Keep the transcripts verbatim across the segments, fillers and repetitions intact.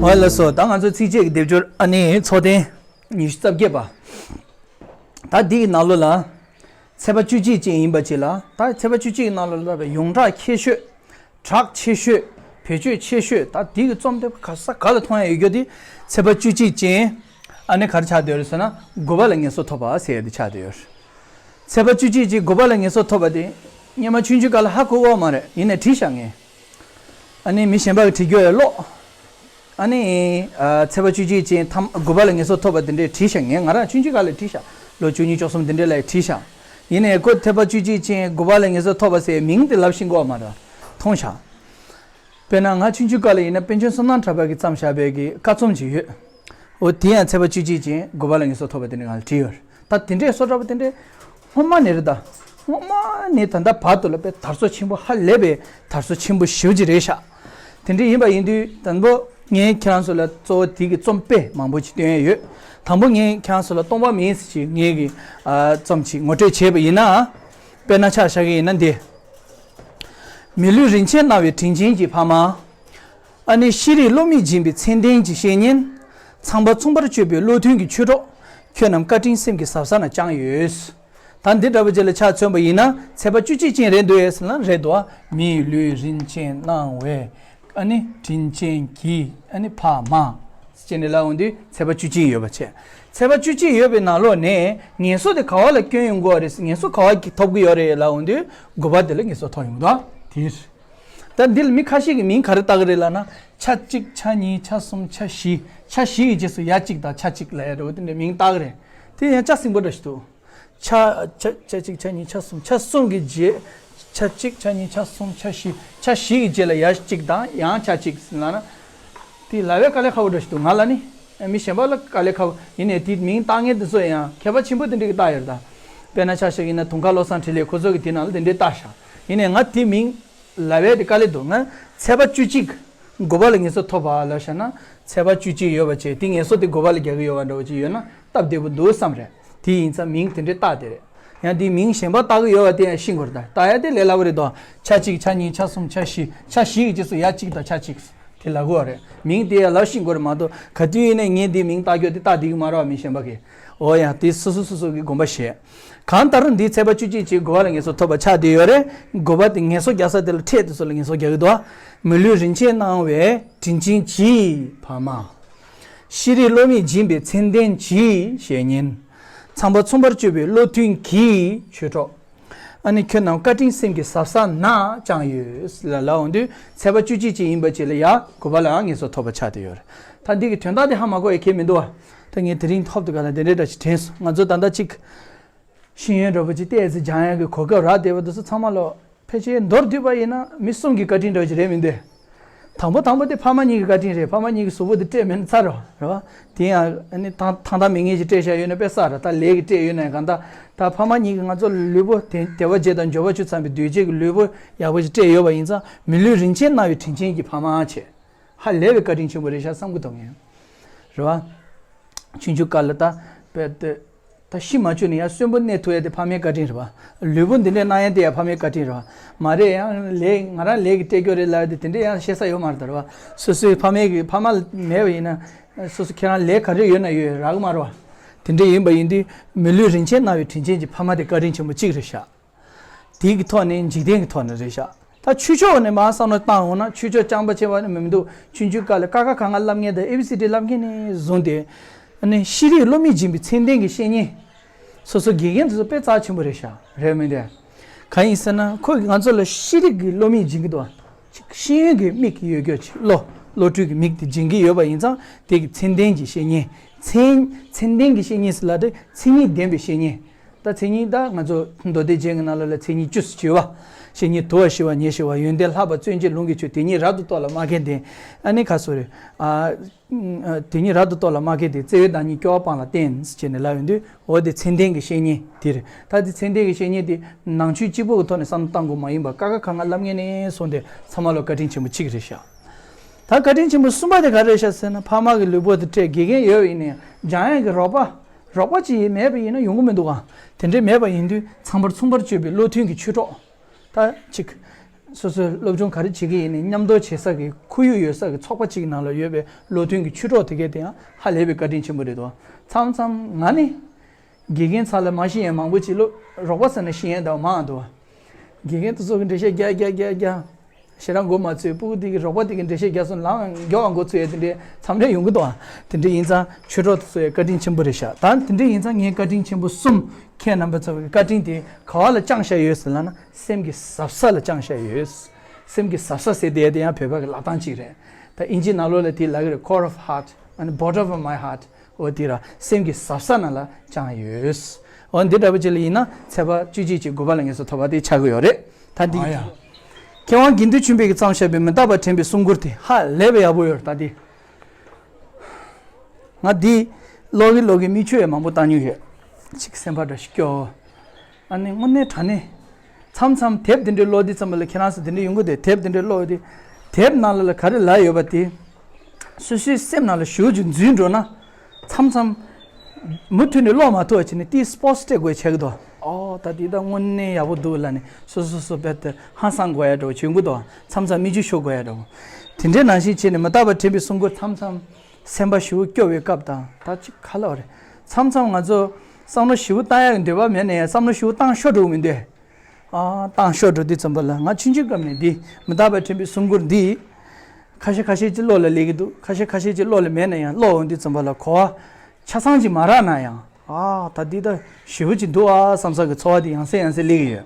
ཨོ་ལགས་སོ། ད་ང་ཚོ་ཚིགས་བཅད་ཀྱི་སྡེབ་སྦྱོར་ཨ་ནི་ཚོགས་ཐེངས་ཉི་ཤུ་རྩ་བརྒྱད་པ། ད་འདི་གི་ནང་ལོགས་ལ་ཚེག་བར་བཅུ་གཅིག་ཅན་ཡིན་པ་ཅིག་ལ། ད་ཚེག་བར་བཅུ་གཅིག་གི་ནང་ལོགས་ལ་ཡོངས་གྲགས་ཆེ་ཤོས། གྲགས་ཆེ་ཤོས། བེད་སྤྱོད་ཆེ་ཤོས། ད་འདི་གི་རྩོམ་དེ་ག་ས་ག་ལ་མཐོང་ཡ་ཡོད་རྒྱུ་དེ་ཚེག་བར་བཅུ་གཅིག་ཅན། ཨ་ནི་ག་རེ་ཆགས་བསྡད་ཡོད་རེད་ཟེར་ན། དགུ་པ་ལ་ངེས་སོ་ཐོབ་པ་ཟེར་ཡ་དེ་ཆགས་བསྡད་ཡོད་རེད། ཚེག་བར་བཅུ་གཅིག་ཅན་དགུ་པ་ལ་ངེས་སོ་ཐོབ་པ་དེ་སྔོན་མ་ཆུང་ཆུང་སྒང་ལ་ཧ་གོ་གི་ཡོད་མ་རེད། ཡིན་ནའི་བྲིས་ཤག་ངས། ཨ་ནི་མི་གཞན་པ་གིས་བྲིས་རྒྱུ་ཡང་ཀློག་ཨ་ནི་ཨ་ཚེག་བར་བཅུ་གཅིག་ཅན་ཐམ་དགུ་པ་ལ་ངེས་སོ་ཐོབ་པ་དེ་འདྲས་བྲིས་ཤག་ངས་ང་རང་ཆུང་ཆུང་སྒང་ལ་བྲིས་ཤག་ལོ་བཅུ་གཉིས་བཅུ་གསུམ་དེ་འདྲས་ལ་བྲིས་ཤག་ཡིན་ནའི་ཁོ་ཚེག་བར་བཅུ་གཅིག་ཅན་དགུ་པ་ལ་ངེས་སོ་ཐོབ་པ་ཟེར་མིང་དེ་ལབ་ཤེས་ཀྱི་ཡོད་མ་རེད། མཐོང་ཤག་དཔེར་ན་ང་ཆུང་ཆུང་སྒང་ལ་ཡིན་ན་པཎ་ཆེན་བསོད་ནམས་གྲགས་པ་གིས་བརྩམས་བཞག་པའི་གི་ཀ་རྩོམ་ཅིག་ཡོད། འོ་དེ་ཡང་ཚེག་བར་བཅུ་གཅིག་ཅན་དགུ་པ་ལ་ངེས་སོ་ཐོབ་པ་དེ་འདྲའི་སྒང་ལ་བྲིས་ཡོད་རེད། ད་དེ་འདྲའི་བཟོ་འདྲ་པོ་དེ་འདྲའི་སྔོན་མ་ནས་རེད། ད་སྔོན་མ་ནས་ད་ལྟ་བར་དུ་ལ་དཔེ་དར་སོ་ཆེན་པོ་ཧ་ལས་པའི་དར་སོ་ཆེན་པོ་ཞེ་པོ་ཅིག་རེད་ཤག་དེ་འདྲ་ཡིན་པ་ཡིན་དུས་དང་པོ་ངས་ཁྱེད་རང་ཚོ་ལ་གཙོ་བོ་དེ་གི་རྩོམ་དཔེ་མང་པོ་ཅིག་སྟོན་ཡ་ཡོད། དང་པོ་ངས་ཁྱེད་རང་ཚོ་ལ་སྟོང་པ་མིན་ཟེར་ཅིག་ངས་གི་ཨ་རྩོམ་ཅིག་ངོ་སྤྲོད་བྱས་པ་ཡིན་ན། དཔེར་ན་ཆ་བཞག་གི་ཡིན་ན་འདི། མི་ལུས་རིན་ཆེན་སྣང་བའི་དྲིན་ཅན་གྱི་ཕ་མ། ཨ་ནི་ཤེས་རིག་བློ་མིག་སྦྱིན་པའི་མཚན་ལྡན་གྱི་བཤེས་གཉེན། ཚངས་པ་མཚུངས་པར་སྤྱོད་པའི་བློ་མཐུན་གྱི་ཆོས་གྲོགས། ཁྱོད་རྣམས་བཀའ་དྲིན་སེམས་ཀྱི་ཟབ་ས་ན་བཅངས་ཡོད། ད་འདི་འདྲ་པོ་ཅིག་ལ་ཆ་མཚོན་པ་ཡིན་ན་ཚེག་བར་བཅུ་གཅིག་ཅན་རེད་འདུག་ཨེ་ཟེར་ན་རེད་འདུག་མི་ལུས་རིན་ཆེན་སྣང་བའི་ཨ་ནི་དྲིན་ཅན་གྱི་ཨ་ནི་ཕ་མ། ཅེས་ནས་ལབ་འོང་དུས་ཚེག་བར་བཅུ་གཅིག་ཡོད་པ་བྱས། ཚེག་བར་བཅུ་གཅིག་ཡོད་པའི་ནང་ལོགས་ནས་ངེས་སོ་དེ་ག་བ་ལ་བསྐྱོན་ཡོང་གི་ཡོད་རེད། ངེས་སོ་ག་བ་གི་ཐོབ་ཀྱི་ཡོད་རེད་ལབ་འོང་དུས་དགུ་པ་དེ་ལ་ངེས་སོ་ཐོབ་ཡོང་གི་འདུག་དེ་རེད། ད་འདི་ལ་མི་ཁ་ཤས་ཀྱིས་མིང་ག་རེ་བཏགས་ཀྱི་རེད་ལབ་ན། ཆ་གཅིག་ཆ་གཉིས་ཆ་གསུམ་ཆ་བཞི། ཆ་བཞི་གི་རྗེས་སུ་ཡ་གཅིག་དང་ཆ་གཅིག་ལབ་ཡ་འདྲ་བོ་དེ་འདྲའི་མིང་བཏགས་ཀྱི་རེད། དེ་ཡང་ལྕགས་སྲིན་པོ་འདྲ་ཞིག་འདུག་ཆ་ཆ་ཆ་གཅིག་ཆ་གཉིས་ཆ་གསུམ། ཆ་གསུམ་གྱི་རྗེས། ཆ་གཅིག་ཆ་གཉིས་ཆ་གསུམ་ཆ་བཞི། ཆ་བཞི་གི་རྗེས་ལ་ཡ་གཅིག་དང་ཡང་ཆ་གཅིག་ལབ་ན། དེ་ལབ་ཡ་དཀའ་ལས་ཁག་པོ་འདྲ་ཞིག་འདུག་ང་ལ་ནི། མི་གཞན་པ་ལ་དཀའ་ལས་ཁག་པོ་ཡིན་ནའི་དེ་མིང་བཏགས་མཁན་དེ་ཚོ་ཡང་མཁས་པ་ཆེན་པོ་དེ་འདྲ་གིས་བཏགས་ཡོད་རེད་ད། དཔེར་ན་ཆ་བཞག་ཡིན་ན་དུང་དཀར་བློ་བཟང་འཕྲིན་ལས་ཁོ་ཚོ་གིས་དེ་ནང་ལ་དེ་འདྲའི་བཏགས་ཤག་ཡིན་ནའི་ང་དེ་མིང་ལབ་ཡ་དེ་དཀའ་ལས་འདུག་ང་ཚེག་བར་བཅུ་གཅིག་དགུ་པ་ལ་ངེས་སོ་ཐོབ་པ་ལབ་བཞག་ན་ཚེག་བར་བཅུ་གཅིག་ཡོད་པ་བྱས། དེ་ངེས་སོ་དེ་དགུ་པ་ལ་རྒྱག་གི་ཡོད་པ་འདྲ་བོ་ཅིག་ཡོད་ན་སྟབས་བདེ་པོ་འདུག་བསམ་རེད། དེ་ཡིན་ཙང་མིང་དེ་འདྲའི་བཏགས་དེ་རེད། ཡང་དེའི་མིང་གཞན་པ་བཏགས་གི་ཡོད་པ་དེ་ཡང་ཤེས་དགོས་རེད་ད། བཏགས་ཡ་དེ་ལས་སླ་པོ་རེད་དོ། ཆ་གཅིག་ཆ་གཉིས་ཆ་གསུམ་ཆ་བཞི། ཆ་བཞི་གི་རྗེས་སུ་ཡ་གཅིག་དང་ཆ་གཅིག་དེ་ལབ་དགོས་པ་རེད། མིང་དེ་ཡང་ལབ་ཤེས་དགོས་རེད་མ་གཏོགས་ག་དུས་ཡིན་ནའི་ངས་འདིའི་མིང་བཏགས་རྒྱུ་དེ་བཏགས་བསྡད་ཀྱི་མ་རེད་པ། མི་གཞན་པ་གིས། འོ་ཡ་དེ་སོ་སོ་སོ་སོ་གི་དགོངས་པ་བཞེས། གང་ལྟར་འདིའི་ཚེག་བར་བཅུ་གཅིག་ཅན་དགུ་པ་ལ་ངེས་སོ་ཐོབ་པ་ཆགས་བསྡད་ཡོད་རེད། དགུ་པ་དེ་ངེས་སོ་རྒྱག་ས་དེ་ལ་ཕྲད་དེ་ཚོ་ལ་ངེས་སོ་རྒྱག་གི་འདུག་མི་ལུས་རིན་ཆེན་སྣང་བའི་དྲིན་ཅན་གྱི་ཕ་མ། ཤེས་རིག་བློ་མིག་སྦྱིན་པའི་མཚན་ལྡན་གྱི་བཤེས་གཉེན། ཚངས་པ་མཚུངས་པར་སྤྱོད་པའི་བློ་མཐུན་གྱི་ཆོས་གྲོགས། ཨ་ནི་ཁྱོད་རྣམས་བཀའ་དྲིན་སེམས་ཀྱི་ཟབ་ས་ན་བཅངས་ཡོད་ལ་ལབ་འོང་དུས་ཚེག་བར་བཅུ་གཅིག་ཅན་ཡིན་པ་ཅིག་ལ་ཡ་དགུ་པ་ལའང་ངེས་སོ་ཐོབ་པ་ཆགས་བསྡད་ཡོད་རེད། ད་འདི་གི་དོན་དག་དེ་ཧ་མ་གོ་ཡ་གང་ཡང་མི་འདུག་པ། ད་ངས་དེ་རིང་ཧོབ་ཏེ་ག་ལ་དེ་འདྲའི་འདྲ་ཞིག་དྲན་སོང་། ང་ཚོ་ད་ལྟ་གཅིག་ཤེས་ཡོན་འདྲ་པོ་ཅིག་བལྟས་ཚེ་སྦྱང་ཡག་གི་གོ་སྐབས་རག་བསྡད་པ་དེ་ཚོ་ཚང་མ་ལོ་ཕལ་ཆེར་མདོར་བསྡུས་པ་ཡིན་ན་མི་གསུམ་གྱི་བཀའ་དྲིན་འདྲ་པོ་ཅིག་རེད་མི་འདུག་དང་པོ་དང་པོ་དེ་ཕ་མ་གཉིས་ཀྱི་བཀའ་དྲིན་རེད། ཕ་མ་གཉིས་ཀྱིས་གཟུགས་པོ་དེ་སྤྲད་མེད་ན་ཚར་རོ་རེད་པ། དེ་ཡང་ཨ་ནི་ཐང་ཐང་ཐང་མིག་ངན་ཅིག་སྤྲད་བཞག་ཡོད་ན་དཔེ་བསགས་ར། ད་ལས་ཀྱི་སྤྲད་ཡོད་ན་ཡང་གང་ལྟར་ད་ཕ་མ་གཉིས་ཀྱིས་ང་ཚོ་ལུས་པོ་དེ་དལ་བ་བརྒྱད་དང་འབྱོར་པ་བཅུ་ཚང་བའི་འདུས་བྱས་ཀྱི་ལུས་པོ་ཡག་པོ་ཅིག་སྤྲད་ཡོད་པ་ཡིན་ཙང་མི་ལུས་རིན་ཆེན་སྣང་བའི་དྲིན་ཅན་གྱི་ཕ་མ་བྱས། ཧ་ལས་པའི་བཀའ་དྲིན་ཆེན་པོ་རེད་ཤག་བསམ་གྱི་འདུག་ངས། རེད་པ། ཆུང་ཆུང་སྐབས་ལ་ད་དཔེ་དེ་ད་ཤི་མ་བཅུག་ནས་ཡང་གསོན་པོ་གནས་ཐུབ་ཡ་དེ་ཕ་མའི་བཀའ་དྲིན་རེད་པ། ལུས་པོ་འདི་འདྲས་གནང་ཡ་དེ་ཡང་ཕ་མའི་བཀའ་དྲིན་རེད་པ། མ་རེད་ཡང་ལས་ང་རང་ལས་ཀྱི་སྤྲད་རྒྱུ་རེད་ལབ་ཡ་དེ་དེ་འདྲས་ཡང་བཤད་ས་ཡོད་མ་རེད་ད་རེད་པ། སོ་སོའི་ཕ་མའི་གི་ཕ་མ་མེད་པ་ཡིན་ན་སོ་སོ་ཁྱེད་རང་ལས་ག་རེ་ཡོད་ན་ཡོད་རག་གི་མ་རེད་པ། དེ་འདྲས་ཡིན་པ་ཡིན་དུས་མི་ལུས་རིན་ཆེན་སྣང་བའི་དྲིན་ཅན་གྱི་ཕ་མ་དེ་བཀའ་དྲིན་ཆེན་པོ་གཅིག་རེད་ཤག་དེ་གི་ཐོག་ནས་འཇིག་རྟེན་གྱི་ཐོག་ནས་རེད་ཤག་ད་ཆོས་ཕྱོགས་ནས་མར་བསམ་བློ་བཏང་འོང་ན་ཆོས་ཕྱོགས་རྐྱང་པ་བྱས་པ་ནི་མི་འདུག་ཆུང་ཆུང་སྐབས་ལ་ཀ་ཁ་ག་ང་བསླབ་མཁན་དང་ཨེ་བི་སི་ཌི་བསླབ་མཁན་ནས་བཟུང་སྟེ། ཨ་ནི་ཤེས་རིག་བློ་མིག་སྦྱིན་པའི་མཚན་ལྡན་གྱི་བཤེས་གཉེན། སོ་སོ་དགེ་རྒན་དེ་ཚོ་དཔེ་རྩ་ཆེན་པོ་རེད་ཤག་རེད་མི་འདུག་གང་ཡིན་ཟེར་ན་ཁོས་ང་ཚོ་ལ་ཤེས་རིག་གི་བློ་མིག་སྦྱིན་གྱི་འདུག་ཅིག་ཤེས་ཡོན་གྱི་མིག་ཡོད་རྒྱུ་ཅིག་བློ་བློ་གྲོས་ཀྱི་མིག་དེ་སྦྱིན་གྱི་ཡོད་པ་ཡིན་ཙང་དེ་གི་མཚན་ལྡན་གྱི་བཤེས་གཉེན། མཚན་མཚན་ལྡན་གྱི་བཤེས་གཉེན་ཟེར་ལབ་དུས་མཚན་ཉིད་ལྡན་པའི་བཤེས་གཉེན། ད་མཚན་ཉིད་ད་ང་ཚོ་མདོ་སྡེ་རྒྱན་གྱི་ནང་ལོགས་ལ་མཚན་ཉིད་བཅུ་ཟེར་གྱི་ཡོད་པ། བཤེས་གཉེན་དུལ་བ་ཞི་བ་ཉེར་ཞི་བ་ཡོན་ཏན་ལྷག་པ་བརྩོན་བཅས་ལུང་གི་ཆོས་དེ་ཉིད་རབ་ཏུ་རྟོགས་ལ་མ་མཁས་ལྡན། ཨ་ནི་ཁ་སོ་རེ། ཨ། དེ་ཉིད་རབ་ཏུ་རྟོགས་ལ་མ་མཁས་ཏེ། བརྩེ་བའི་བདག་ཉིད་སྐྱོ་བ་སྤངས་ལ་བསྟེན་ཟེར་བྱས་ནས་ལབ་ཡོང་དུས་འོ་དེ་མཚན་ལྡན་གྱི་བཤེས་གཉེན་དེ་རེད། ད་དེ་མཚན་ལྡན་གྱི་བཤེས་གཉེན་དེ་ནང་ཆོས་གཅིག་པོ་གི་ཐོག་ནས་བསམ་བློ་བཏང་དགོས་མ་ཡིན་པར་ཀ་ཁ་ག་ང་བསླབ་མཁན་ནས་བཟུང་སྟེ་ཚང་མ་ལ་བཀའ་དྲིན་ཆེན་པོ་གཅིག་རེད་ཤག་ད་བཀའ་དྲིན་ཆེན་པོ་གསུམ་པ་དེ་ག་རེ་རེད་ཤག་ཟེར་ན་ཕ་མ་གི་ལུས་པོ་དེ་སྤྲད། དགེ་རྒན་ཡོད་པ་ཡིན་ནའི་སྦྱང་ཡག་གི་རོགས་པ་རོགས་པ་ཅིག་མེད་པ་ཡིན་ན་ཡོང་གི་མི་འདུག་ག་དེ་འདྲས་མེད་པ་ཡིན་དུས་ཚངས་པར་མཚུངས་པར་སྤྱོད་པའི་བློ་མཐུན་གྱི་ཆོས་གྲོགས། ད་ཅིག་སོ་སོའི་སློབ་སྦྱོང་ག་རེ་བྱེད་ཀྱི་ཡིན་ནའི་མཉམ་དུ་བྱེད་ས་གི་ཁོར་ཡུག་ཡོད་ས་གི་ཚོགས་པ་གཅིག་གི་ནང་ལ་ཡོད་པའི་བློ་མཐུན་གྱི་ཆོས་གྲོགས་དེ་གས་དེ་ཡང་ཧ་ལས་པའི་བཀའ་དྲིན་ཆེན་པོ་རེད་དོ། མཚམས་མཚམས་ང་ནི་དགེ་རྒན་ཚང་ལ་མ་ཤེས་ཡས་མང་པོ་ཅིག་ལོ་རོགས་པ་ཟེར་ན་ཤེས་ཡས་འདྲ་བོ་མང་འདུག་དགེ་རྒན་དེ་ཚོ་གི་འགྲེལ་བཤད་རྒྱག་རྒྱག་རྒྱག་རྒྱག་ཞེ་དྲག་མགོ་མ་ཚོས་སྤུ་གུ་དེ་གི་རོགས་པ་དེ་གི་འགྲེལ་བཤད་རྒྱག་སོང་ལངས་མགྱོགས་མགོ་ཚོས་ཡས་དེ་འདྲའི་མཚམས་རེ་ཡོང་གི་འདུག་དེ་འདྲ་ཡིན་ཙང་ཆོས་གྲོགས་དེ་ཚོ་ཡས་བཀའ་དྲིན་ཆེན་པོ་རེད་ཤག་ད་དེ་འདྲ་ཡིན་ཙང་ངའི་བཀའ་དྲིན་ཆེན་པོ་གསུམ། ཁྱེད་རྣམ་པ་ཚོ་གི་བཀའ་དྲིན་དེ་ག་བ་ལ་བཅངས་བཞག་ཡོད་ཟེར་ལབ་ན་སེམས་ཀྱི་ཟབ་ས་ལ་བཅངས་བཞག་ཡོད། སེམས་ཀྱི་ཟབ་ས་ཟེར་དེ་དེ་ཡང་བོད་པ་གི་ལབ་སྟངས་གཅིག་རེད། ད་ཨིན་ཇི་ནང་ལོགས་ལ་དེ་ལབ་ཀྱི་རེད། Core of heart and bottom of my heart. འོ་དེ་ར་སེམས་ཀྱི་ཟབ་ས་ནང་ལ་བཅངས་ཡོད། འོ་འདི་འདྲ་པོ་ཅིག་ལ་ཡིན་ན་ཚེས་པ་བཅུ་གཅིག་གི་དགུ་པ་ལ་ངེས་སུ་ཐོབ་པ་དེ་ཆགས་ཀྱི་ཡོད་རེད། ད་འདི་ཨ་ཡ། མཁས་དབང་དགེ་འདུན་ཆོས་འཕེལ་གྱིས་བརྩམས་བཞག་པའི་མི་རྟག་པ་དྲན་པའི་གསུང་མགུར་དེ་ཧ་ལས་པའི་ཡག་པོ་ཡོད་རེད་ད་དེ། ང་འདི་ཀློག་གི་ཀློག་གི་མིག་ཆུ་ཡང་མང་པོ་བཏང་མྱོང་ཡོད། ཅིག་སེམས་པ་འདྲ་ཞིག་སྐྱོ། ཨ་ནི་དངོས་གནས་དྲང་གནས། མཚམས་མཚམས་དེབ་འདི་འདྲའི་ཀློག་དུས་ཙམ་པ་ལ་ཁྱེད་རང་ཚོ་འདི་འདྲ་ཡོང་གི་འདུག་དེབ་འདི་འདྲའི་ཀློག་དུས། དེབ་ནང་ལ་ལ་ག་རེ་ལབ་ཡོད་པ་དེ། སོ་སོའི་སེམས་ནང་ལ་ཞེ་པོ་ཅིག་འཛུལ་འགྲོ་ན། མཚམས་མཚམས། མུ་མཐུད་ནས་ཀློག་མ་ཐུབ་པ་བྱས་ནས་ཏིས་སྤོ་སྤོ་སྤྲད་དགོས་བྱེད་ཀྱི་འདུག་ཨོ་ད་འདི་ད་དངོས་གནས་ཡག་པོ་འདུག་ལབ་ནས་སོ་སོ་སོ་རྦད་དེ་ཧང་སང་དགོས་ཡ་འདྲ་བོ་བྱེད་ཀྱི་འདུག་མཚམས་མཚམས་མིག་ཆུ་ཤོར་དགོས་ཡ་འདྲ་བོ། དེ་འདྲའི་ནང་བཞིན་བྱས་ནས་མི་རྟག་པ་དྲན་པའི་གསུང་མགུར་མཚམས་མཚམས། སེམས་པ་ཞེ་པོ་སྐྱོ་བའི་སྐབས་དང་ད་ཅིག་ག་ལབ་རེད། མཚམས་མཚམས་ང་ཚོ་བསམ་བློ་ཞེ་པོ་བཏང་ཡག་གི་འདོད་པ་མེད་ན་ཡང་བསམ་བློ་ཞེ་པོ་བཏང་ཤོར་འགྲོ་གི་མི་འདུག་ཨ་བཏང་ཤོར་འགྲོ་དུས་ཙམ་པ་ལ་ང་ཆུང་ཆུང་སྐབས་ནས་འདི་མི་རྟག་པ་དྲན་པའི་གསུང་མགུར་འདི། ཁ་ཤས་ཁ་ཤས་ཀྱི་བློ་ལ་སླེབས་ཀྱི་འདུག་ཁ་ཤས་ཁ་ཤས་ཀྱི་བློ་ལ་མེད་ན་ཡང་ཀློག་འོང་དུས་ཙམ་པ་ལ་གོ་བ་ཆ་ཚང་ཅིག་མ་རག་ན་ཡང་། ཨ་ད་འདི་ད་ཞེ་པོ་ཅིག་འདུག་ཨ་བསམ་ས་གི་ཚོར་བ་དེ་ཡང་སེ་ཡང་སེ་སླེབས་ཀྱི་ཡོད།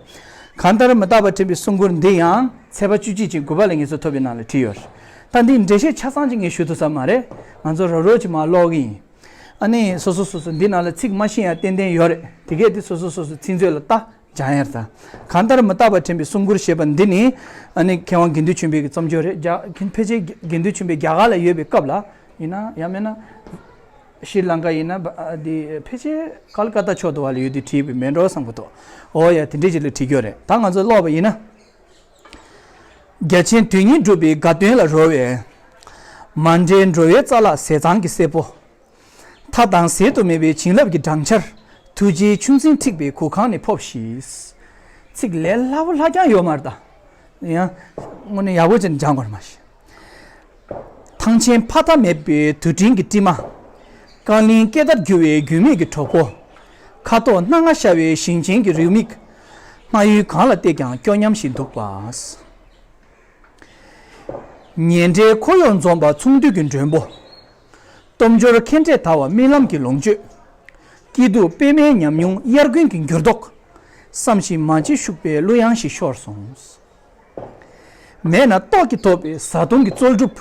གང་ལྟར་མི་རྟག་པ་དྲན་པའི་གསུང་མགུར་འདི་ཡང་ཚེས་པ་བཅུ་གཅིག་ཅིག་དགུ་པ་ལ་ངེས་སུ་ཐོབ་པའི་ནང་ལ་བྲིས་ཡོད། ད་འདི་འགྲེལ་བཤད་ཆ་ཚང་ཅིག་ངས་ཞུ་ཐུབ་ས་མ་རེད། ང་ཚོ་རོབ་རོབ་ཅིག་མར་ཀློག་གི་ཡིན། ཨ་ནི་སོ་སོ་སོ་སོ་འདི་ནང་ལ་ཚིག་མ་ཤེས་ཡ་ཏན་ཏན་ཡོད་རེད། དེ་གས་དེ་སོ་སོ་སོ་སོ་ཚིག་མཛོད་ལ་ལྟ། སྦྱང་ཡར་ད། གང་ལྟར་མི་རྟག་པ་དྲན་པའི་གསུང་མགུར་ཞེས་པ་འདི་ནི། ཨ་ནི་མཁས་དབང་དགེ་འདུན་ཆོས་འཕེལ་གྱི་བརྩམས་ཆོས་རེད། རྒྱ་ཕལ་ཆེར་དགེ་འདུན་ཆོས་འཕེལ་རྒྱ་གར་ལ་ཡོད་པའི་སྐབས་ལ་ཡིན་ན་ཡང་མིན་ན། ཤྲི་ལང་ཀ་ཡིན་ན་འདི་ཕལ་ཆེར་ཀལ་ཀ་ཏ་ཕྱོགས་དུ་བ་ལ་ཡོད་དུས་བྲིས་པའི་མེད་འགྲོ་བསམ་གྱི་འདུག་འོ་ཡ་དེ་འདྲས་ཅིག་ལ་བྲིས་རྒྱུ་རེད། ད་ང་ཚོ་ཀློག་པ་ཡིན་ན། རྒྱ་ཆེན་དོན་གཉིས་སྒྲུབ་པའི་དགའ་སྟོན་ལ་རོལ་བའི། མ་འདྲེས་འགྲོ་བའི་རྩ་ལག་ཟས་གཙང་གི་སྲས་པོ། མཐའ་དང་ཟད་དུ་མེད་པའི་བྱིན་རླབས་ཀྱི་སྦྲང་ཆར། ཐུགས་རྗེའི་ཆུ་འཛིན་འཁྲིགས་པའི་གུར་ཁང་ནས་ཕོབ་ཤིག་ཚིག་ལས་སླ་པོ་སླ་རྐྱང་ཡོད་མ་རེད་ད། ཡང་། དངོས་གནས་ཡག་པོ་ཅིག་སྦྱང་དགོས་རེད་མ་གཞི། ཐང་ཆེན་ཕ་མཐའ་མེད་པའི་དུད་སྤྲིན་གྱི་སྤྲིན་མ། རྐང་གླིང་སྐེད་བརྡར་རྒྱུ་བའི་རྒྱུས་མེད་ཀྱི་གྲོགས་པོ། ཁ་དོག་སྣ་ལྔ་ཤར་བའི་ཞིང་ཆེན་གྱི་རེའུ་མིག་སྔ་ཡུལ་གང་ལ་བལྟས་ཀྱང་སྐྱོ་ཉམས་ཤིག་འདུག་པ། ཉེ་འབྲེལ་འཁོར་གཡོག་འཛོམས་པ་ཚོང་འདུས་ཀྱི་མགྲོན་པོ། སྟོབས་འབྱོར་ཁེངས་དྲེགས་དར་བ་རྨི་ལམ་གྱི་ལོངས་སྤྱོད། སྐྱིད་སྡུག་པད་མའི་ཉམས་མྱོང་དབྱར་དགུན་གྱི་འགྱུར་ལྡོག་བསམ་ཞིང་མ་བརྗེད་ཤུག་པའི་གླུ་དབྱངས་ཤིག་ཤོར་སོང་། མེད་ན་ལྟོགས་ཀྱིས་དོགས་པའི་བཟའ་བཏུང་གི་རྩོལ་སྒྲུབ།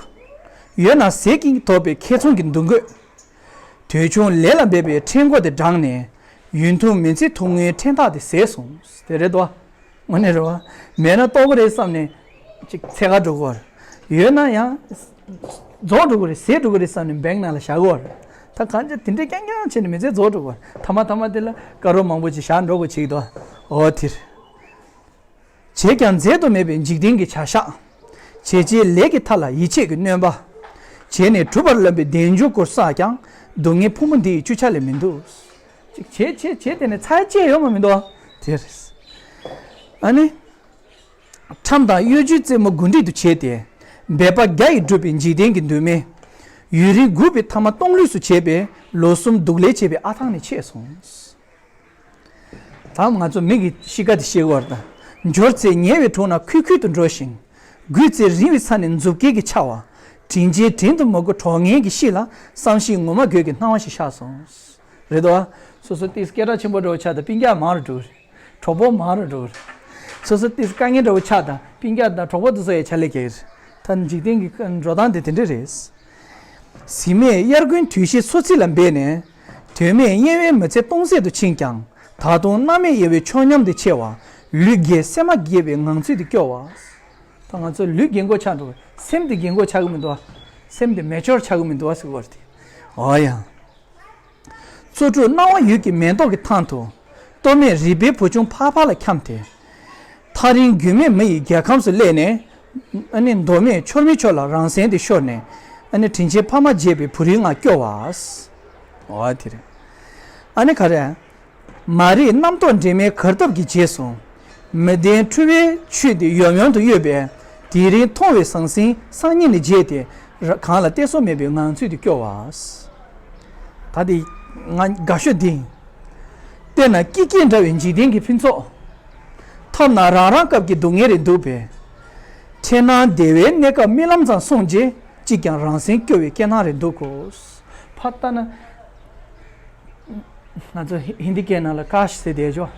ཡོད་ན་ཟས་ཀྱིས་དོགས་པའི་ཁེ་ཚོང་གི་འདུ་འགོད། དུས་ཆུང་ལས་ལ་འབད་པའི་ཕྲེང་སྒོ་དེ་བགྲངས་ནས་ཡུན་ཐུང་མི་ཚེ་ཐུང་ངུའི་ཕྲེང་ཐག་དེ་ཟད་སོང་། དེ་རེད་དོ། དངོས་གནས་རེད་བ། མེད་ན་ལྟོགས་ཀྱི་རེད་བསམ་ནས་ཅིག་འཚོལ་ག་འགྲོ་གི་རེད། ཡོད་ན་ཡང་རྫོགས་འགྲོ་གི་རེད། ཟད་འགྲོ་གི་རེད་བསམ་ནས་བེང་ནང་ལ་བཞག་གི་རེད། ད་གང་ཅི་དེ་འདྲས་རྐྱང་རྐྱང་བྱས་ནས་མི་ཚེ་རྫོགས་འགྲོ་གི་རེད། ཐ་མ་ཐ་མ་དེ་ལ་དཀར་པོ་མང་པོ་ཅིག་བཞག་འགྲོ་དགོས་ཅིག་དོ། འོ་དེ་རེད། བྱས་ཀྱང་འཛད་དུ་མེད་པའི་འཇིག་རྟེན་གྱི་བྱ་གཞག་བྱས་རྗེས་ལས་ཀྱི་མཐའ་ལ་ཡིད་ཆེས་ཀྱི་སྣོན་པ། བྱས་ནས་གྲུབ་པར་ལམ་པའི་བདེ་འབྱུང་སྐུར་བསགས་ཀྱང་སྡུག་བསྔལ་ཕུང་པོ་འདི་ཡི་བཅུ་ཆ་ལས་མི་འདུག་ཅིག་བྱས་བྱས་བྱས་དེ་ནས་ཚར་བཅད་ཡོང་བ་མི་འདུག་ཨ། དེ་རེད། ཨ་ནི། ཁྲམ་དང་གཡོ་སྒྱུའི་རྩེད་མོ་དགུ་འདྲེས་དུ་བྱས་ཏེ། འབད་པ་བརྒྱ་ཡིས་བསྒྲུབས་པའི་འཇིག་རྟེན་གྱི་འདུན་མས། ཡུན་རིང་སྒུག་པའི་མཐའ་མ་སྟོང་ལུས་སུ་བྱས་པས་ལོ་གསུམ་སྡུག་ལས་བྱས་པའི་ཨ་ཐང་ནི་ཆད་སོང་། ད་ང་ཚོ་མི་གི་གཤིས་ཀ་དེ་ཤེས་དགོས་རེད་ད། འབྱོར་ཚེ་ཉེ་བའི་དྲུང་ན་ཁུལ་ཁུལ་དུ་འགྲོ་ཞིང་། རྒུད་ཚེ་རིང་བའི་ས་ནས་མཛུབ་སྐྱེལ་གྱི་ཆར་པ། དྲིན་ཆེན་དྲིན་དུ་མི་དགོས་གྲོགས་ངན་གྱི་གཤིས་ལ་བསམ་ཤེས་ངོ་མ་དགོས་ཀྱི་སྣང་བ་ཞིག་ཤར་སོང་། རེད་དོ། སོ་སོ་ཏིས་སྐད་གྲགས་ཆེན་པོ་འདྲ་བོ་ཆགས་དང་སྤུན་ཀྱག་མང་རུ་འགྲོ་གི་རེད། གྲོགས་པོ་མང་རུ་འགྲོ་གི་རེད། སོ་སོ་ཏིས་དཀའ་ངལ་འདྲ་བོ་ཆགས་དང་སྤུན་ཀྱག་དང་གྲོགས་པོ་དེ་ཚོ་ཡང་ཕྱག་ལས་རྒྱག་གི་རེད། ད་འཇིག་རྟེན་གྱི་འགྲོ་སྟངས་དེ་དེ་འདྲ་རེད། གཟིམ་མེད་དབྱར་དགུན་དུས་བཞི་འཚོ་ཚིས་ལ་འབད་ནས། དོན་མེད་དབྱེ་བའི་མི་ཚེ་སྟོང་ཟད་དུ་ཕྱིན་ཀྱང་། ད་དུང་རྣམ་མེད་དབྱེ་བའི་ཆོས་ཉམས་དེ་ཆེ་བ། ལུས་རྒས་སེམས་མ་རྒས་པའི་ངང་ཚུལ་དེ་སྐྱོ་བ། ད་ང་ཚོ་ལུས་རྒས་མགོ་ཆགས་འགྲོ། སེམས་དེ་རྒས་མགོ་ཆགས་ཀྱི་མི་འདུག་བ། སེམས་དེ་མེ་ཅོར་ཆགས་ཀྱི་མི་འདུག་བ་ཟེར་བ་རེད། འོ་ཡ། ཚོ་དྲུག་སྣང་བ་ཡུད་ཀྱི་མེ་ཏོག་གི་ཐང་དུ། གཏོར་མས་རུས་པའི་བུ་ཆུང་ཕར་ཕར་ལ་འཁྱམས་ཏེ། ཐག་རིང་རྒྱུས་མེད་མི་ཡི་རྒྱལ་ཁམས་སུ་སླེབས་ནས། ཨ་ནི་མདོ་སྨད་ཆོར་མི་ཆོ་ལ་རང་སེམས་དེ་ཤོར་ནས། ཨ་ནི་དྲིན་ཆེན་ཕ་མ་བརྗེད་པའི་བུ་རིའི་ངང་སྐྱོ་བ། འོ་དེ་རེད། ཨ་ནི་ག་རེ། མ་རིག་རྣམ་རྟོག་འདྲེས་མའི་གར་སྟབས་ཀྱི་རྗེས་སུ། མི་ལྡན་འཁྲུལ་བའི་ཆོས་དེ་ཡོམ་ཡོམ་དུ་གཡོས་པས། དེ་རིང་མཐོང་བའི་ཟང་ཟིང་སང་ཉིན་ནས་བརྗེད་དེ། ར་གང་ལ་གཏད་སོ་མེད་པའི་ངང་ཚུལ་དུ་སྐྱོ་བ། ད་དེ་ང་དགའ་ཤོས་འདི། དཔེར་ན་སྐྱིད་སྐྱིད་འདྲ་བའི་འཇིག་རྟེན་གྱི་ཕུན་ཚོགས། ཐོབ་ན་རང་རང་སྐབས་ཀྱི་སྡུག་བསྔལ་རེད་འདུག་པས། འཕྲད་སྣང་བདེ་བའི་གནས་སྐབས་རྨི་ལམ་ཙམ་སོང་རྗེས། ཅིས་ཀྱང་རང་སེམས་སྐྱོ་བའི་སྐྱེ་སྣང་རེད་འདུག་གོ། ཕར་ལྟ་ན། ང་ཚོ་ཧི་ཧིན་དི་སྐད་ནང་ལ་ཀཱཤ་ཟེར་བསྡད་ཆོག་